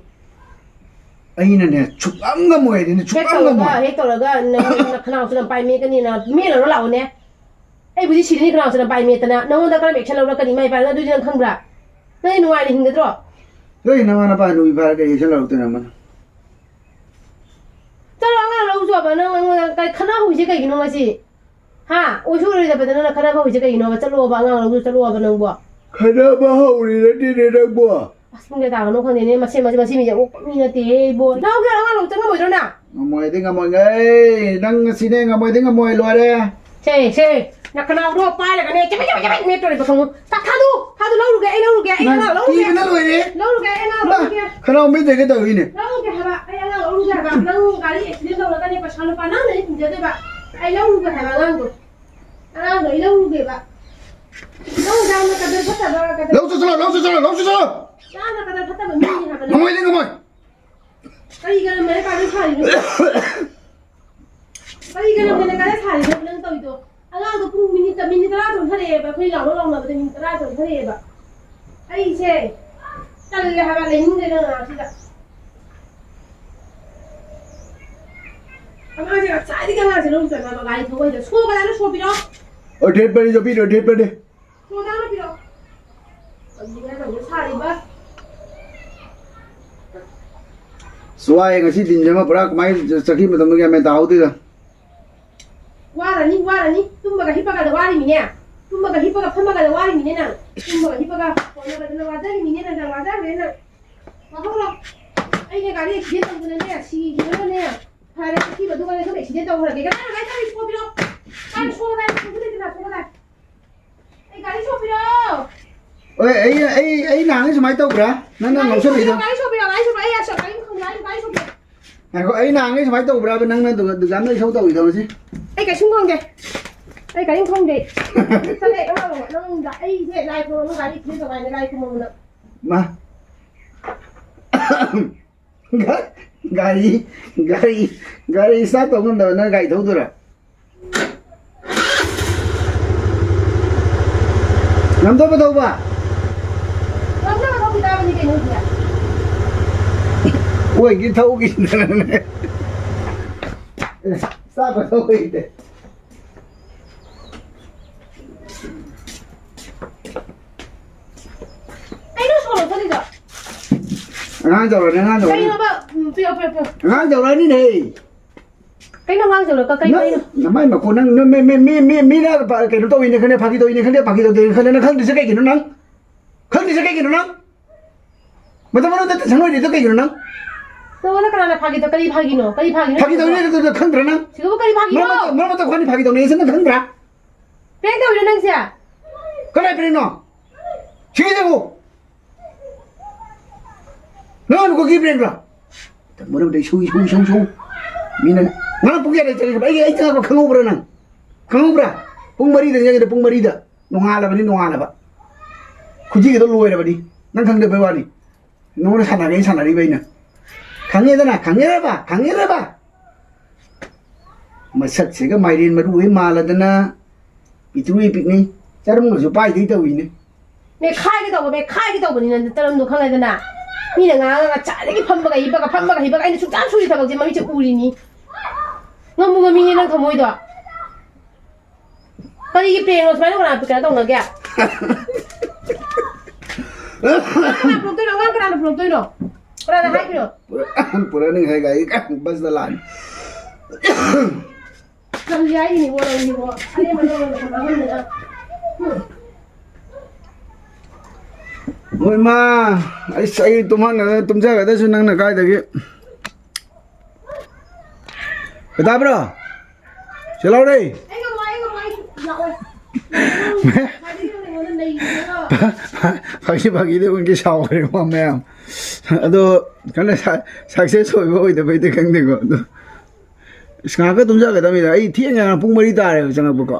ꯑꯩꯅꯅꯦ, ꯁꯨꯛꯉꯝ ꯉꯝꯃꯣꯏ ꯍꯥꯏꯗꯤꯅꯦ, ꯍꯦꯛ ꯁꯨꯛꯉꯝ ꯇꯧꯔꯒ, ꯉꯝꯃꯣꯏ꯫ ꯍꯦꯛ ꯇꯧꯔꯒ ꯅꯪ ꯅꯈꯅꯥꯎꯁꯨ ꯅꯪ ꯄꯥꯏ ꯃꯦꯠꯀꯅꯤ, ꯅꯪ ꯃꯦꯠꯂꯔꯣ ꯂꯥꯛꯑꯣꯅꯦ꯫ ꯑꯩꯕꯨꯗꯤ ꯁꯤꯔꯅꯤ ꯈꯅꯥꯎꯁꯤꯅ ꯕꯥꯏ ꯃꯦꯠꯇꯅ꯫ ꯅꯉꯣꯟꯗ ꯀꯔꯝꯕ action ꯂꯧꯔꯛꯀꯅꯤ ꯏꯃꯥ ꯏꯄꯥꯅ? ꯑꯗꯨꯗꯤ ꯅꯪ ꯈꯪꯕ꯭ꯔꯥ? ꯅꯪ ꯅꯨꯡꯉꯥꯏꯅ ꯍꯤꯡꯒꯗ꯭ꯔꯣ? ꯅꯣꯏ ꯅꯃꯥ ꯅꯄꯥ ꯅꯨꯄꯤ ꯐꯥꯔꯒ action ꯂꯧꯔꯛꯇꯣꯏꯅꯣ ꯑꯃꯅ? ꯆꯠꯂꯣ, ꯑꯉꯥꯡ ꯂꯧ ꯆꯣꯕ꯫ ꯅꯪ ꯑꯩꯉꯣꯟꯗ ꯀꯩ ꯈꯠꯅ ꯍꯧꯔꯤꯁꯦ ꯀꯩꯒꯤꯅꯣ ꯉꯁꯤ? ꯍꯥ? ꯑꯣꯏꯁꯨ ꯑꯣꯏꯔꯣꯏꯗꯕꯗ ꯅꯪꯅ ꯈꯠꯅꯕ ꯍꯧꯔꯤꯁꯦ ꯀꯩꯒꯤꯅꯣꯕ? ꯆꯠꯂꯣꯕ, ꯑꯉꯥꯡ ꯂꯧ ꯆꯠꯂꯣꯕ ꯅꯪꯕꯣ꯫ ꯈꯠꯅꯕ ꯍꯧꯔꯤꯔꯗꯤꯅꯦ ꯅꯪꯕꯣ꯫ ꯑꯁ, ꯄꯨꯡ ꯀꯌꯥ ꯇꯥꯔꯕꯅꯣ ꯈꯪꯗꯦꯅꯦ꯫ ꯃꯁꯤ, ꯃꯁꯤ, ꯃꯁꯤ ꯃꯤꯁꯦ ꯑꯣꯛꯄ ꯃꯤ ꯅꯠꯇꯦꯍꯦ ꯏꯕꯣ꯫ ꯂꯧꯒꯦ, ꯑꯉꯥꯡ ꯂꯧ ꯆꯪꯉꯝꯃꯣꯏꯗ꯭ꯔꯣ ꯅꯪ? ꯉꯝꯃꯣꯏꯗꯤ ꯉꯝꯃꯣꯏ꯫ ꯅꯪ ꯉꯁꯤꯅꯦ ꯉꯝꯃꯣꯏꯗꯤ ꯉꯝꯃꯣꯏ꯫ ꯂꯣꯏꯔꯦ꯫ ꯁꯦ, ꯁꯦ, ꯅꯈꯅꯥꯎꯗꯣ ꯄꯥꯏꯔꯒꯅꯦ ꯆꯕꯦꯠ ꯆꯕꯦꯠ ꯆꯕꯦꯠ ꯃꯦꯠꯇꯣꯔꯤꯕ ꯈꯪꯉꯨ꯫ ꯆꯥꯛ ꯊꯥꯗꯨ, ꯊꯥꯗꯨ, ꯂꯧꯔꯨꯒꯦ, ꯑꯩ ꯂꯧꯔꯨꯒꯦ, ꯑꯩ ꯅꯪ ꯑꯉꯥꯡ ꯂꯧꯔꯨꯒꯦ꯫ ꯀꯤꯕꯅ ꯂꯣꯏꯔꯦ꯫ ꯂꯧꯔꯨꯒꯦ, ꯑꯩ ꯑꯉꯥꯡ ꯂꯧꯔꯨꯒꯦ꯫ ꯈꯅꯥꯎ ꯃꯦꯠꯇꯒꯦ ꯇꯧꯔꯤꯅꯦ꯫ ꯂꯧꯔꯨꯒꯦ ꯍꯥꯏꯕ, ꯑꯩ ꯑꯉꯥꯡ ꯂꯧꯔꯨꯒꯦ ꯍꯥꯏꯕ꯫ ꯅꯪ ꯒꯥꯔꯤ accident ꯇꯧꯔꯒꯅꯦ ꯄꯩꯁꯥ ꯂꯨꯄꯥ ꯅꯪꯅ ꯑꯩ ꯇꯤꯡꯖꯗꯣꯏꯕ꯫ ꯑꯩ ꯂꯧꯔꯨꯒꯦ ꯍꯥꯏꯕ ꯑꯉꯥꯡꯗꯣ꯫ ꯑꯉꯥꯡꯗꯣ ꯑꯩ ꯂꯧꯔꯨꯒꯦꯕ꯫ ꯅꯪ ꯌꯥꯝꯅ ꯀꯗꯔ ꯐꯠꯇꯕ, ꯀꯗꯔ ꯂꯧ ꯆꯠꯁꯤꯜꯂꯣ, ꯂꯧ ꯆꯠꯁꯤꯜꯂꯣ, ꯂꯧ ꯆꯠꯁꯤꯜꯂꯣ꯫ ꯌꯥꯝꯅ ꯀꯗꯔ ꯐꯠꯇꯕ ꯃꯤꯅꯤ ꯍꯥꯏꯕ ꯅꯪ꯫ ꯉꯝꯃꯣꯏꯗꯤ ꯉꯝꯃꯣꯏ꯫ ꯀꯔꯤ ꯀꯔꯝꯕꯅ ꯀꯥꯏꯗ ꯁꯥꯔꯤꯅꯣ? ꯀꯔꯤ ꯀꯔꯝꯕꯅ ꯀꯥꯏꯗ ꯁꯥꯔꯤꯅꯣ ꯅꯪ ꯇꯧꯔꯤꯗꯣ? ꯑꯉꯥꯡꯗꯣ ꯄꯨꯡ ꯃꯤꯅꯤꯠ, ꯃꯤꯅꯤꯠ ꯇꯔꯥ ꯆꯣꯟꯊꯔꯛꯑꯦꯕ, ꯑꯩꯈꯣꯏ ꯂꯥꯎꯅ ꯂꯥꯎꯅꯕꯗ ꯃꯤꯅꯤꯠ ꯇꯔꯥ ꯆꯣꯟꯊꯔꯛꯑꯦꯕ꯫ ꯑꯩꯁꯦ ꯇꯜꯂꯦ ꯍꯥꯏꯕ, ꯂꯩꯅꯤꯡꯗ꯭ꯔꯦ ꯅꯪ ꯉꯥꯏꯍꯥꯛꯁꯤꯗ꯫ ꯑꯉꯥꯡꯁꯦ ꯉꯁꯥꯏꯗꯒꯤ ꯑꯉꯥꯡꯁꯦ ꯂꯧ ꯆꯠꯅꯕ ꯒꯥꯔꯤ ꯊꯧꯕ ꯍꯩꯇ꯫ ꯁꯣ ꯀꯗꯥꯏꯗ ꯁꯣ ꯄꯤꯔꯛꯑꯣ? ꯑꯣ, ꯗꯦꯠ ꯄꯔꯤꯗꯣ ꯄꯤꯔꯣ, ꯗꯦꯠ ꯄꯔꯤ꯫ ꯁꯣ ꯅꯪꯅ ꯄꯤꯔꯛꯑꯣ꯫ ꯀꯔꯤꯅꯣ ꯇꯧꯔꯤꯁꯦ ꯁꯥꯔꯤꯕ? ꯑꯁ, ꯋꯥꯏꯌꯦ ꯉꯁꯤ ꯗꯤꯟꯁꯤꯃ ꯄꯨꯔꯥ ꯀꯃꯥꯏꯅ ꯆꯠꯈꯤ ꯃꯇꯝꯗ ꯒ꯭ꯌꯥꯟ ꯃꯦꯟ ꯇꯥꯍꯧꯗꯦꯗ꯫ ꯋꯥꯔꯅꯤ, ꯋꯥꯔꯅꯤ꯫ ꯇꯨꯝꯕꯒ ꯍꯤꯞꯄꯒꯗ ꯋꯥꯔꯤꯃꯤꯅꯦ꯫ ꯇꯨꯝꯕꯒ ꯍꯤꯞꯄꯒ ꯐꯝꯃꯒꯗ ꯋꯥꯔꯤꯃꯤꯅꯦ ꯅꯪ꯫ ꯇꯨꯝꯕꯒ ꯍꯤꯞꯄꯒ ꯍꯣꯠꯅꯕꯗꯅ ꯋꯥꯖꯔꯤꯃꯤꯅꯦ ꯅꯪ, ꯅꯪ ꯋꯥꯖꯈ꯭ꯔꯦ ꯅꯪ꯫ ꯋꯥꯍꯧꯔꯣ꯫ ꯑꯩꯅ ꯒꯥꯔꯤ ꯑꯦꯛꯁꯤꯗꯦꯟ ꯇꯧꯗꯅꯅꯦ, ꯁꯤꯈꯤꯕꯅꯅꯦ ꯐꯔꯦ, ꯁꯤꯈꯤꯕꯗꯨꯒꯅꯦ ꯁꯨꯝ ꯑꯦꯛꯁꯤꯗꯦꯟ ꯇꯧꯈ꯭ꯔꯒꯦ꯫ ꯀꯗꯥꯏꯅꯣ ꯒꯥꯔꯤ ꯊꯧꯔꯤꯁꯤꯕꯣ? ꯄꯤꯔꯛꯑꯣ꯫ ꯀꯥꯏꯗ ꯁꯣꯛꯑꯣ, ꯀꯥꯏꯗ ꯁꯣꯛꯑꯣ, ꯀꯥꯏꯗ? ꯑꯩ ꯒꯥꯔꯤ ꯁꯣꯛꯄꯤꯔꯛꯑꯣ꯫ ꯍꯣꯏ, ꯑꯩ, ꯑꯩ, ꯑꯩ ꯅꯍꯥꯟꯒꯩ ꯁꯨꯃꯥꯏꯅ ꯇꯧꯕ꯭ꯔꯥ? ꯅꯪꯅ ꯉꯥꯎꯁꯜꯂꯛꯏꯗꯣ? ꯒꯥꯔꯤ ꯁꯣꯛꯄꯤꯔꯛꯑꯣ, ꯒꯥꯔꯤ ꯁꯣꯛꯄꯤꯔꯛꯑꯣ, ꯑꯩ ꯑꯁ, ꯒꯥꯔꯤ ꯃꯈꯣꯡ ꯂꯥꯏ, ꯒꯥꯔꯤ ꯁꯣꯛꯄꯤꯔꯛꯑꯣ꯫ ꯉꯥꯏꯈꯣ, ꯑꯩ ꯅꯍꯥꯟꯒꯩ ꯁꯨꯃꯥꯏꯅ ꯇꯧꯕ꯭ꯔꯥꯕ ꯅꯪꯅ ꯗꯨꯀꯥꯟ, ꯗꯨꯀꯥꯟꯗ ꯏꯁꯧ ꯇꯧꯔꯤꯗꯣ ꯉꯁꯤ? ꯑꯩ ꯀꯩꯁꯨꯝ ꯈꯪꯗꯦ꯫ ꯑꯩ ꯀꯔꯤꯝ ꯈꯪꯗꯦ꯫ ꯆꯠꯂꯦ, ꯑꯉꯥꯡ ꯑꯃ, ꯅꯪ, ꯑꯩꯁꯦ ꯂꯥꯏ ꯈꯨꯔꯨꯝꯕ ꯒꯥꯔꯤ ꯊꯤꯔ ꯇꯧ ꯍꯥꯏꯅ ꯂꯥꯏ ꯈꯨꯔꯨꯝꯕꯗ꯫ ꯃꯥ꯫ ꯒꯥ-, ꯒꯥꯔꯤ, ꯒꯥꯔꯤ, ꯒꯥꯔꯤ start ꯇꯧ ꯉꯝꯗꯕ ꯅꯪ ꯒꯥꯔꯤ ꯊꯧꯗꯣꯏꯔꯥ? ꯉꯝꯗꯕ ꯊꯧꯕ? ꯉꯝꯗꯕ ꯊꯧꯈꯤ ꯇꯥꯕꯅꯤ ꯀꯩꯅꯣ ꯁꯤꯗ꯫ ꯑꯣꯏꯒꯤ ꯊꯧꯈꯤꯗꯅꯅꯦ꯫ ꯑꯦ, start ꯊꯧ ꯍꯩꯇꯦ꯫ ꯂꯧꯁꯜꯂꯤꯗꯣ? ꯑꯉꯥꯡ ꯆꯥꯎꯔꯅꯤ, ꯑꯉꯥꯡ ꯆꯥꯎꯔꯅꯤ꯫ ꯀꯩꯅꯣꯕ? ꯎꯝ, ꯄꯤꯔꯛꯑꯣ, ꯄꯤꯔꯛꯑꯣ, ꯄꯤꯔꯛꯑꯣ꯫ ꯑꯉꯥꯡ ꯆꯥꯎꯔꯅꯤꯅꯦ꯫ ꯀꯩꯅꯣ ꯑꯉꯥꯡ ꯆꯥꯎꯔꯛꯀ? ꯀꯩ, ꯅꯪ, ꯀꯩꯅꯣ? ꯅꯃꯥꯏ ꯃꯈꯣꯟ, ꯅꯪ, ꯅꯪ, ꯃꯤ, ꯃꯤ, ꯃꯤ, ꯃꯤ, ꯃꯤꯅ ꯀꯩꯅꯣ ꯇꯧꯋꯤꯅꯦ ꯈꯪꯗꯦ, ꯐꯥꯒꯤ ꯇꯧꯋꯤꯅꯦ ꯈꯪꯗꯦ, ꯐꯥꯒꯤ ꯇꯧꯗꯣꯏꯅꯦ ꯈꯪꯗꯦ, ꯅꯪ ꯈꯪꯗ꯭ꯔꯤꯁꯦ ꯀꯩꯒꯤꯅꯣ ꯅꯪ? ꯈꯪꯗ꯭ꯔꯤꯁꯦ ꯀꯩꯒꯤꯅꯣ ꯅꯪ? ꯃꯇꯝ ꯃꯔꯛꯇ ꯇꯦꯟꯁꯟ ꯑꯣꯏꯔꯤꯗꯣ ꯀꯩꯒꯤꯅꯣ ꯅꯪ? ꯅꯉꯣꯟꯗ ꯀꯅꯥꯅ ꯐꯥꯒꯤ ꯇꯧ-, ꯀꯔꯤ ꯐꯥꯒꯤꯅꯣ? ꯀꯔꯤ ꯐꯥꯒꯤꯅꯣ? ꯐꯥꯒꯤ ꯇꯧꯔꯤꯅꯦ ꯑꯗꯨꯗ ꯈꯪꯗ꯭ꯔꯥ ꯅꯪ? ꯁꯤꯗꯕꯨ ꯀꯔꯤ ꯐꯥꯒꯤꯅꯣ? ꯃꯔꯛ ꯃꯔꯛꯇ, ꯃꯔꯛ ꯃꯔꯛꯇ ꯑꯩꯈꯣꯏꯅꯤ ꯐꯥꯒꯤ ꯇꯧꯅꯩꯁꯦ ꯅꯪ ꯈꯪꯗ꯭ꯔꯥ? ꯄ꯭ꯔꯦꯡ ꯇꯧꯔꯤꯔꯣ ꯅꯪꯁꯦ? ꯀꯅꯥꯏ ꯄ꯭ꯔꯦꯡꯅꯣ? ꯁꯤꯒꯤꯁꯤꯕꯨ? ꯅꯪ ꯅꯀꯣꯛꯀꯤ ꯄ꯭ꯔꯦꯡꯔꯣ? ꯃꯔꯝꯗ ꯁꯨꯏ, ꯁꯨꯏ, ꯁꯨꯏ, ꯁꯨꯏ꯫ ꯃꯤꯅ ꯉꯔꯥꯡ ꯄꯨꯡ ꯀꯌꯥꯗ ꯆꯠꯂꯤꯕ? ꯑꯩ, ꯑꯩ ꯆꯪꯉꯛꯄ ꯈꯪꯍꯧꯕ꯭ꯔꯥ ꯅꯪ? ꯈꯪꯍꯧꯕ꯭ꯔꯥ? ꯄꯨꯡ ꯃꯔꯤꯗ ꯆꯪꯉꯛꯏꯗ, ꯄꯨꯡ ꯃꯔꯤꯗ꯫ ꯅꯣꯡꯉꯥꯜꯂꯕꯅꯤ, ꯅꯣꯡꯉꯥꯜꯂꯕ꯫ ꯈꯨꯖꯤꯒꯗꯣ ꯂꯣꯏꯔꯕꯅꯤ꯫ ꯅꯪ ꯈꯪꯗꯕꯩ ꯋꯥꯅꯤ꯫ ꯅꯉꯣꯟꯗ ꯁꯥꯟꯅꯒꯦꯅ ꯁꯥꯟꯅꯔꯤꯕ ꯑꯩꯅ꯫ ꯈꯪꯉꯦꯗꯅ, ꯈꯪꯉꯦꯔꯕ? ꯈꯪꯉꯦꯔꯕ? ꯃꯁꯛꯁꯤꯒ ꯃꯥꯏꯔꯦꯟ ꯃꯔꯨ ꯍꯦꯛ ꯃꯥꯜꯂꯗꯅ ꯄꯤꯛꯇ꯭ꯔꯨ ꯍꯦꯛ ꯄꯤꯛꯅꯤ꯫ ꯆꯔꯨꯡꯒꯁꯨ ꯄꯥꯏꯗꯩ ꯇꯧꯏꯅꯦ꯫ ꯃꯦꯈꯥꯏꯒꯦ ꯇꯧꯕ, ꯃꯦꯈꯥꯏꯒꯦ ꯇꯧꯕꯅꯤ ꯅꯪ ꯇꯔꯝꯗꯣ ꯈꯪꯉꯦꯗꯅ꯫ ꯃꯤꯅ ꯉꯥꯡꯉꯒ ꯉꯁꯥꯏꯗꯒꯤ ꯐꯝꯕꯒ ꯍꯤꯞꯄꯒ, ꯐꯝꯕꯒ ꯍꯤꯞꯄꯒ ꯑꯩꯅ ꯁꯨꯡꯆꯥ ꯁꯨꯔꯤ ꯊꯕꯛꯁꯦ ꯃꯃꯤꯠꯁꯦ ꯎꯔꯤꯅꯤ꯫ ꯉꯝꯕꯨ ꯉꯝꯃꯤꯅꯦ ꯅꯪ ꯊꯃꯣꯏꯗꯣ꯫ ꯀꯔꯤꯒꯤ ꯄ꯭ꯔꯦꯡꯅꯣ ꯁꯨꯃꯥꯏꯅ ꯀꯅꯥ ꯀꯩꯅꯣ ꯇꯧꯅꯒꯦ? ꯀꯅꯥ ꯄꯨꯔꯛꯇꯣꯏꯅꯣ? ꯑꯉꯥꯡ ꯀꯅꯥꯅ ꯄꯨꯔꯛꯇꯣꯏꯅꯣ? ꯀꯅꯥꯅ ꯍꯥꯏꯈ꯭ꯔꯤꯅꯣ? ꯄꯨꯔꯛꯑꯅꯤ ꯍꯥꯏ ꯒꯥꯔꯤ ꯕꯁꯇ ꯂꯥꯛꯑꯅꯤ꯫ ꯀꯔꯤ ꯍꯥꯏꯔꯤꯅꯤ ꯋꯥꯔꯧꯅꯤꯀꯣ? ꯑꯔꯦꯝꯕꯗ ꯑꯣꯏꯅ ꯉꯥꯡꯍꯟꯗꯅ꯫ ꯍꯣꯏ ꯃꯥ, ꯑꯩꯁ, ꯑꯩ ꯇꯨꯝꯍꯟꯒꯗ-, ꯇꯨꯝꯖꯒꯗꯁꯨ ꯅꯪꯅ ꯀꯥꯏꯗꯒꯤ? ꯇꯥꯕ꯭ꯔꯣ? ꯆꯦ ꯂꯥꯎꯔꯦ꯫ ꯑꯩ ꯉꯝꯃꯣꯏ, ꯑꯩ ꯉꯝꯃꯣꯏ, ꯑꯩ ꯂꯥꯛꯑꯣꯏ꯫ ꯉꯁꯥꯏꯗꯒꯤ ꯅꯪꯅ ꯑꯩꯉꯣꯟꯗ ꯅꯩꯔꯤꯗꯣ꯫ ꯐꯥꯒꯤ ꯐꯥꯒꯤꯗꯤ ꯑꯩꯈꯣꯏꯒꯤ ꯁꯥꯎꯈ꯭ꯔꯦ ꯃꯥ ꯃꯌꯥꯝ꯫ ꯑꯗꯣ ꯈꯪꯗꯦ, ꯁꯛꯁꯦꯁ ꯑꯣꯏꯕ ꯑꯣꯏꯗꯕꯩꯗꯤ ꯈꯪꯗꯦꯀꯣ꯫ ꯑꯗꯣ ꯑꯁ, ꯉꯥꯏꯍꯥꯛꯀ ꯇꯨꯝꯖꯒꯗꯕꯅꯤꯗ꯫ ꯑꯩ ꯊꯦꯡꯉꯦ, ꯉꯔꯥꯡ ꯄꯨꯡ ꯃꯔꯤ ꯇꯥꯔꯦꯕ ꯆꯪꯉꯛꯄꯀꯣ꯫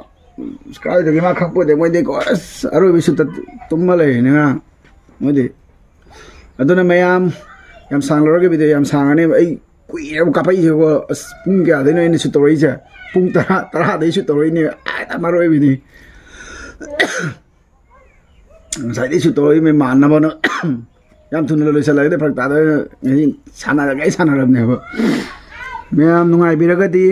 ꯑꯁ, ꯀꯥꯏꯗꯒꯤ ꯃꯥ ꯈꯪꯄꯣꯠꯇꯦ꯫ ꯃꯣꯏꯗꯤ ꯀꯣ, ꯑꯁ, ꯑꯔꯣꯏꯕ ꯁꯨꯠꯇ ꯇꯨꯝꯃ ꯂꯩꯔꯤꯅꯦ ꯉꯔꯥꯡ ꯃꯣꯏꯗꯤ꯫ ꯑꯗꯨꯅ ꯃꯌꯥꯝ, ꯌꯥꯝ ꯁꯥꯡꯂꯔꯣꯏꯒꯦ, ꯚꯤꯗꯤꯑꯣ ꯌꯥꯝ ꯁꯥꯡꯉꯅꯦꯕ꯫ ꯑꯩ ꯀꯨꯏꯔꯦꯕ ꯀꯥꯞꯄꯛꯏꯁꯦꯀꯣ꯫ ꯑꯁ, ꯄꯨꯡ ꯀꯌꯥꯗꯩꯅꯣ ꯑꯩꯅ ꯁꯨꯠ ꯇꯧꯔꯛꯏꯁꯦ? ꯄꯨꯡ ꯇꯔꯥ, ꯇꯔꯥꯗꯩ ꯁꯨꯠ ꯇꯧꯔꯛꯏꯅꯦ꯫ ꯑꯥ, ꯃꯔꯨ ꯑꯣꯏꯕꯤꯅꯤ꯫ ꯉꯁꯥꯏꯗꯩ ꯁꯨꯠ ꯇꯧꯔꯛꯏ ꯃꯌꯥꯝ ꯃꯥꯟꯅꯕꯅ꯫ ꯌꯥꯝ ꯊꯨꯅ ꯂꯣꯏꯁꯤꯜꯂꯒꯗꯤ ꯐꯔꯛ ꯇꯥꯗꯣꯏꯅ ꯉꯁꯤ ꯁꯥꯟꯅꯔꯒꯦ ꯑꯩ ꯁꯥꯟꯅꯔꯕꯅꯦꯕ꯫ ꯃꯌꯥꯝ ꯅꯨꯡꯉꯥꯏꯕꯤꯔꯒꯗꯤ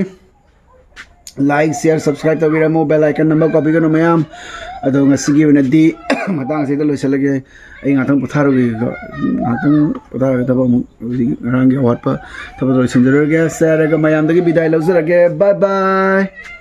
Like, share, subscribe ꯇꯧꯕꯤꯔꯝꯃꯨ, bell icon ꯅꯝꯕ ꯀꯥꯎꯕꯤꯒꯅꯨ ꯃꯌꯥꯝ꯫ ꯑꯗꯣ ꯉꯁꯤꯒꯤ ꯑꯣꯏꯅꯗꯤ ꯃꯇꯥꯡ ꯑꯁꯤꯗ ꯂꯣꯏꯁꯤꯜꯂꯒꯦ꯫ ꯑꯩ ꯉꯥꯛꯇꯪ ꯄꯣꯊꯥꯔꯨꯒꯦꯀꯣ꯫ ꯉꯥꯛꯇꯪ ꯄꯣꯊꯥꯔꯒ ꯊꯕꯛ ꯑꯃꯨꯛ, ꯍꯧꯖꯤꯛ ꯉꯔꯥꯡꯒꯤ ꯑꯋꯥꯠꯄ ꯊꯕꯛ ꯂꯣꯏꯁꯤꯟꯖꯔꯨꯔꯒꯦ꯫ ꯁꯦꯔꯒ ꯃꯌꯥꯝꯗꯒꯤ ꯕꯤꯗꯥꯏ ꯂꯧꯖꯔꯒꯦ꯫ Bye bye꯫